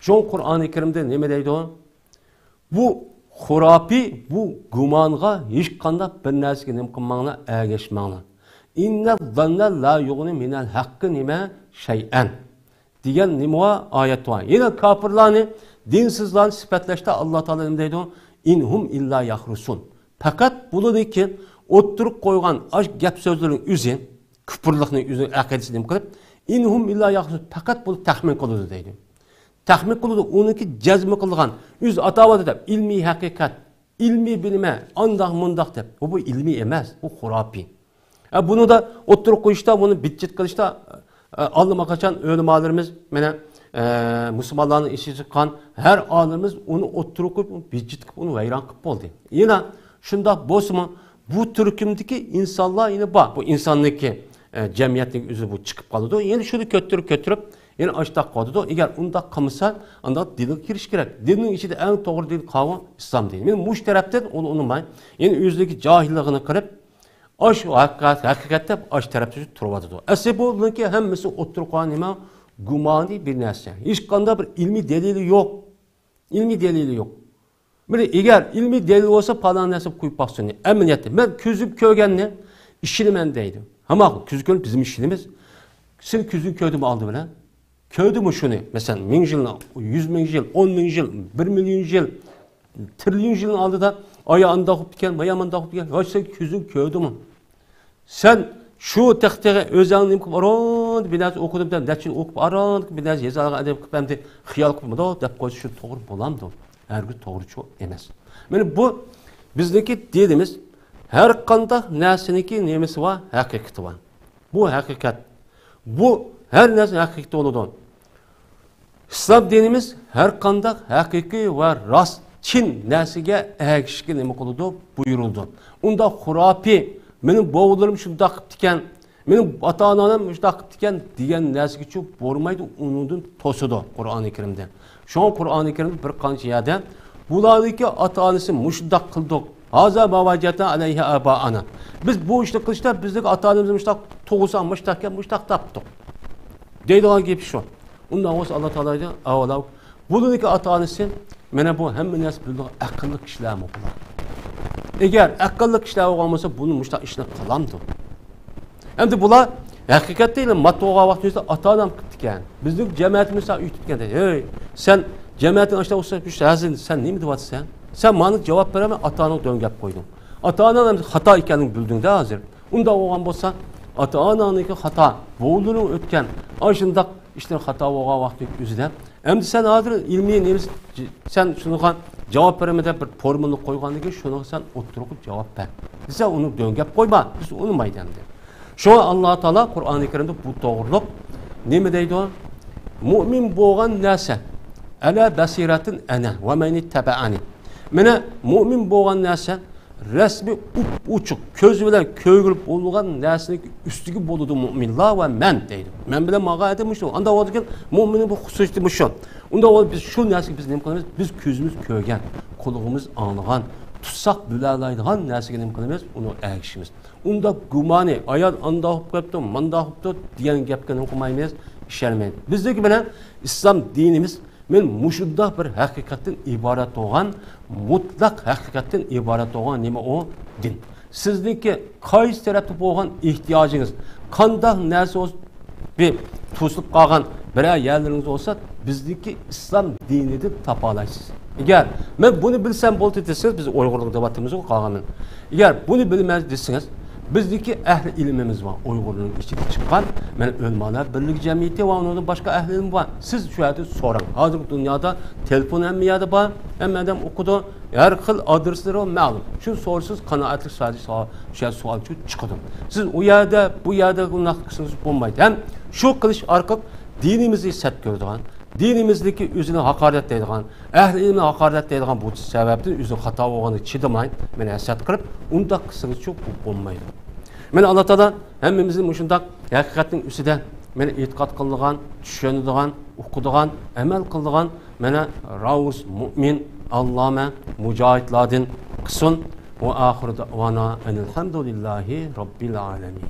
شۇڭا قۇرئانى كەرىمدە نېمە دەيدۇ؟ بۇ خۇراپىي، بۇ گۇمانغا ھېچقانداق بىر نەرسىگە نېمە قىلماڭلار، ئەگەشمەڭلار. ئىننە زاننە لا يۇغنى مىنەل ھەققى نېمە شەيئەن دېگەن نېمە بار؟ ئايەت بار. يەنە كاپىرلارنى، دىنسىزلارنى سۈپەتلەشتە ئاللا تائالا نېمە دەيدۇ؟ ئىن ھۇم ئىللا يەخرۇسۇن. پەقەت بۇلىنىڭكى ئوتتۇرىغا قويغان ئاش گەپ سۆزلىرىنىڭ ئۆزى، كۇپۇرلۇقنى ئۆزى ئەقىدىسى نېمە قىلىپ، ئىن ھۇم ئىللا يەخرۇسۇن، پەقەت بۇلار تەخمىن قىلىدۇ دەيدۇ. تەخمىن قىلىدۇ، ئۇنىڭكى جەزمە قىلغان، ئۆزى ئاتاۋاتىدۇ دەپ، ئىلمىي ھەقىقەت، ئىلمىي بىلىمە، ئانداق مۇنداق دەپ. بۇ، بۇ ئىلمىي ئەمەس، بۇ خۇراپىي. ئە، بۇنىڭدا ئوتتۇرىغا قويۇشتا، بۇنى بىتچىت قىلىشتا، ئە، ئاللىماقاچان ئۆلىمالىرىمىز، مانا، ئە، مۇسۇلمانلارنىڭ ئىچىگە چىققان ھەر ئالىمىمىز ئۇنى ئوتتۇرىغا قويۇپ، ئۇنى بىتچىت قىلىپ، ئۇنى ۋەيران قىلىپ بولدى. يەنە شۇنداق بولسىمۇ، بۇ تۈركۈمدىكى ئىنسانلار يەنە بار. بۇ ئىنساننىڭكى، ئە، جەمئىيەتنىڭ ئۆزى بۇ چىقىپ قالىدۇ. يەنە شۇنى كۆتۈرۈپ، كۆتۈرۈپ، يەنە ئاشتاق قىلىدۇ. ئەگەر ئۇنداق قىلمىسا، ئانداق دىنغا كىرىش كېرەك. دىننىڭ ئىچىدە ئەڭ توغرا دىن قاۋۇ ئىسلام دىنى. مەن مۇشۇ تەرەپتىن ئۇنى ئۇنىماي. يەنە ئۆزىدىكى جاھىللىقىنى قىلىپ، ئاشۇ ھەقىقەت، ھەقىقەت دەپ ئاشۇ تەرەپتە تۇرۇۋاتىدۇ. ئەسلى بۇنىڭكى ھەممىسى ئوتتۇرىغا قويغان نېمە؟ گۇمانىي بىر نەرسە. ھېچقانداق بىر ئىلمىي دەلىلى يوق. ئىلمىي دەلىلى يوق. بىر ئەگەر ئىلمىي دەلىل بولسا، پالان نەرسە قويۇپ باقسۇن. ئەمەلىيەتتە مەن كۆزۈم كۆرگەننى ئىشىنىمەن دەيدۇ. ھەممە كۆزى كۆرۈپ بىزمۇ ئىشىنىمىز. سەن كۆزۈڭ كۆردىمۇ ئالدى بىلەن؟ كۆردىمۇ شۇنى؟ مەسىلەن، مىڭ يىل، يۈز مىڭ يىل، ئون مىڭ يىل، بىر مىليون يىل، تىرىليون يىلنىڭ ئالدىدا ئايا ئانداق بوپتىكەن، بايا مانداق بوپتىكەن. ۋاي، سەن كۆزۈڭ كۆردىمۇ؟ سەن شۇ تېخى، تېخى ئۆزۈڭ نېمە قىلىپ ئاران بىر نەرسە ئوقۇدۇم دەپ، نەچچە يىل ئوقۇپ ئاران بىر نەرسە يېزىلغان ئادەم قىلىپ ئەمدى خىيال قىلىپ مۇنداق دەپ قويسا، شۇ توغرا بولامدۇ؟ ھەرگىز توغرا چۇ ئەمەس. مانا بۇ بىزنىڭكى دىنىمىز. ھەر قانداق نەرسىنىڭكى نېمىسى بار؟ ھەقىقىتى بار. بۇ ھەقىقەت. بۇ ھەر نەرسە ھەقىقىتى بولىدۇ. ئىسلام دىنىمىز ھەر قانداق ھەقىقىي ۋە راست، چىن نەرسىگە ئەگىشىشكە نېمە قىلىدۇ؟ بۇيرۇلىدۇ. ئۇنداق خۇراپىي، مېنىڭ بوۋىلىرىم شۇنداق قىپتىكەن، مېنىڭ ئاتا-ئانام مۇشۇنداق قىپتىكەن دېگەن نەرسىگىچۇ بورمايدۇ، ئۇنىڭدىن توسىدۇ قۇرئانى كەرىمدە. شۇڭا قۇرئانى كەرىمدە بىر قانچە يەردە بۇلارنىڭكى ئاتا-ئانىسى مۇشۇنداق قىلدۇق، ھازا ما ۋەجەدنا ئەلەيھا ئابائانا. بىز بۇ ئىشنى قىلىشتا بىزنىڭ ئاتا-ئانىمىز مۇشۇنداق تۇغۇلسا مۇشۇنداق ئىكەن، مۇشۇنداق تاپتۇق دەيدىغان گېپى شۇ. ئۇنداق بولسا ئاللا تائالا دەيدۇ، ئەۋۋالە بۇلارنىڭكى ئاتا-ئانىسى مانا بۇ ھەممە نەرسە بىلىدىغان ئەقىللىق كىشىلەرمۇ بۇلار؟ ئەگەر ئەقىللىق كىشىلەر بولغان بولسا بۇنى مۇشۇنداق ئىشنى قىلامدۇ؟ ئەمدى بۇلار ھەقىقەتتە ماتوغا ۋاقتىمىزدا ئاتا-ئانام قىپتىكەن. بىزنىڭ جەمەتىمىز سەن ئۆيتۈپكەن دەيدۇ. ھەي، سەن جەمەتىڭ ئاشتا ئۇستا ھەزىل، سەن نېمە دەۋاتىسەن؟ سەن ماڭا جاۋاب بېرەلمەي ئاتا-ئاناڭ دۆڭگەپ قويدۇڭ. ئاتا-ئاناڭ ئەمدى خاتا ئىكەنلىكىنى بىلدىڭ-دە ھازىر. ئۇنداق بولغان بولسا، ئاتا-ئاناڭنىڭكى خاتا، بوۋىلىرىڭ ئۆتكەن ئاشۇنداق ئىشلار خاتا بولغان ۋاقتى ئۆزىدە. ئەمدى سەن ھازىر ئىلمىي نېمىسى، سەن شۇنىڭغا جاۋاب بېرىمەن دەپ بىر فورمۇلىنى قويغاندىن كېيىن شۇنىڭغا سەن ئوتتۇرىغا جاۋاب بەر دېسە، ئۇنى دۆڭگەپ قويما، بىز ئۇنىمايدۇ ئەمدى. شۇڭا ئاللا تائالا قۇرئانى كەرىمدە بۇ توغرۇلۇق نېمە دەيدۇ؟ مۇئمىن بولغان نەرسە، ئەلە بەسىرەتىن ئەنە ۋە مەنىتتەبەئەنى. مانا مۇئمىن بولغان نەرسە رەسمىي ئوپئوچۇق، كۆز بىلەن كۆرگىلى بولىدىغان نەرسىنىڭ ئۈستىگە بولىدۇ مۇئمىنلار ۋە مەن دەيدۇ. مەن بىلەن ماڭغان ئادەم مۇشۇ. ئانداق بولىدىكەن، مۇئمىننىڭ بۇ خۇسۇسىيىتى مۇشۇ. ئۇنداق بولۇپ بىز شۇ نەرسىگە بىز نېمە قىلىمىز؟ بىز كۆزىمىز كۆرگەن، قۇلىقىمىز ئاڭلىغان، تۇتساق بىلەلەيدىغان نەرسىگە نېمە قىلىمىز؟ ئۇنى ئەگىشىمىز. ئۇنداق گۇمانى، ئايال ئانداق بولۇپ قېپتۇ، مانداق بولۇپتۇ دېگەن گەپكە نېمە قىلمايمىز؟ ئىشەنمەيمىز. بىزنىڭكى بىلەن ئىسلام دىنىمىز مەن مۇشۇنداق بىر ھەقىقەتتىن ئىبارەت بولغان، مۇتلەق ھەقىقەتتىن ئىبارەت بولغان نېمە ئۇ؟ دىن. سىزنىڭكى قايسى تەرەپتە بولغان ئېھتىياجىڭىز، قانداق نەرسە بولسا، بىر توسۇلۇپ قالغان بىرەر يەرلىرىڭىز بولسا، بىزنىڭكى ئىسلام دىنىدىن تاپالايسىز. ئەگەر مەن بۇنى بىلسەم بولدى دېسىڭىز، بىز ئۇيغۇرلۇق دەۋاتىمىزغۇ قالغانمەن. ئەگەر بۇنى بىلىمەن دېسىڭىز، بىزنىڭكى ئەھلى ئىلمىمىز بار، ئۇيغۇرنىڭ ئىچىدىن چىققان، مەن ئۆلىمالار بىرلىكى جەمئىيىتى ۋە ئۇنىڭدىن باشقا ئەھلى ئىلىم بار. سىز شۇ يەردىن سوراڭ. ھازىرقى دۇنيادا تېلېفون ھەممە يەردە بار، ھەممە ئادەم ئوقۇيدۇ. ھەر خىل ئادرېسلىرى مەلۇم. شۇنى سورىسىز، قانائەتلىك سادىر سوئال، شۇ سوئال چىقىدۇ. سىز ئۇ يەردە، بۇ يەردە بۇنداق قىلسىڭىز بولمايدۇ. ھەم شۇ قىلىش ئارقىلىق دىنىمىزنى سەت كۆرىدىغان، دىنىمىزدىكى ئۆزىنى ھاقارەتلەيدىغان، ئەھلى ئىلمىنى ھاقارەتلەيدىغان بۇ سەۋەبتىن ئۆزىنىڭ خاتا بولغانلىقىغا چىدىماي، مېنى ھەسەت قىلىپ، ئۇنداق قىلسىڭىزچۇ بۇ بولمايدۇ. مانا ئاللا تائالا ھەممىمىزنى مۇشۇنداق ھەقىقەتنىڭ ئۈستىدە مانا ئېتىقاد قىلىدىغان، چۈشىنىدىغان، ئوقۇيدىغان، ئەمەل قىلىدىغان مانا راۋۇس مۇئمىن، ئاللامە، مۇجاھىدلاردىن قىلسۇن. ۋە ئاخىرۇ دەئۋانا ئەنىل ھەمدۇلىللاھى رەببىل ئالەمىن.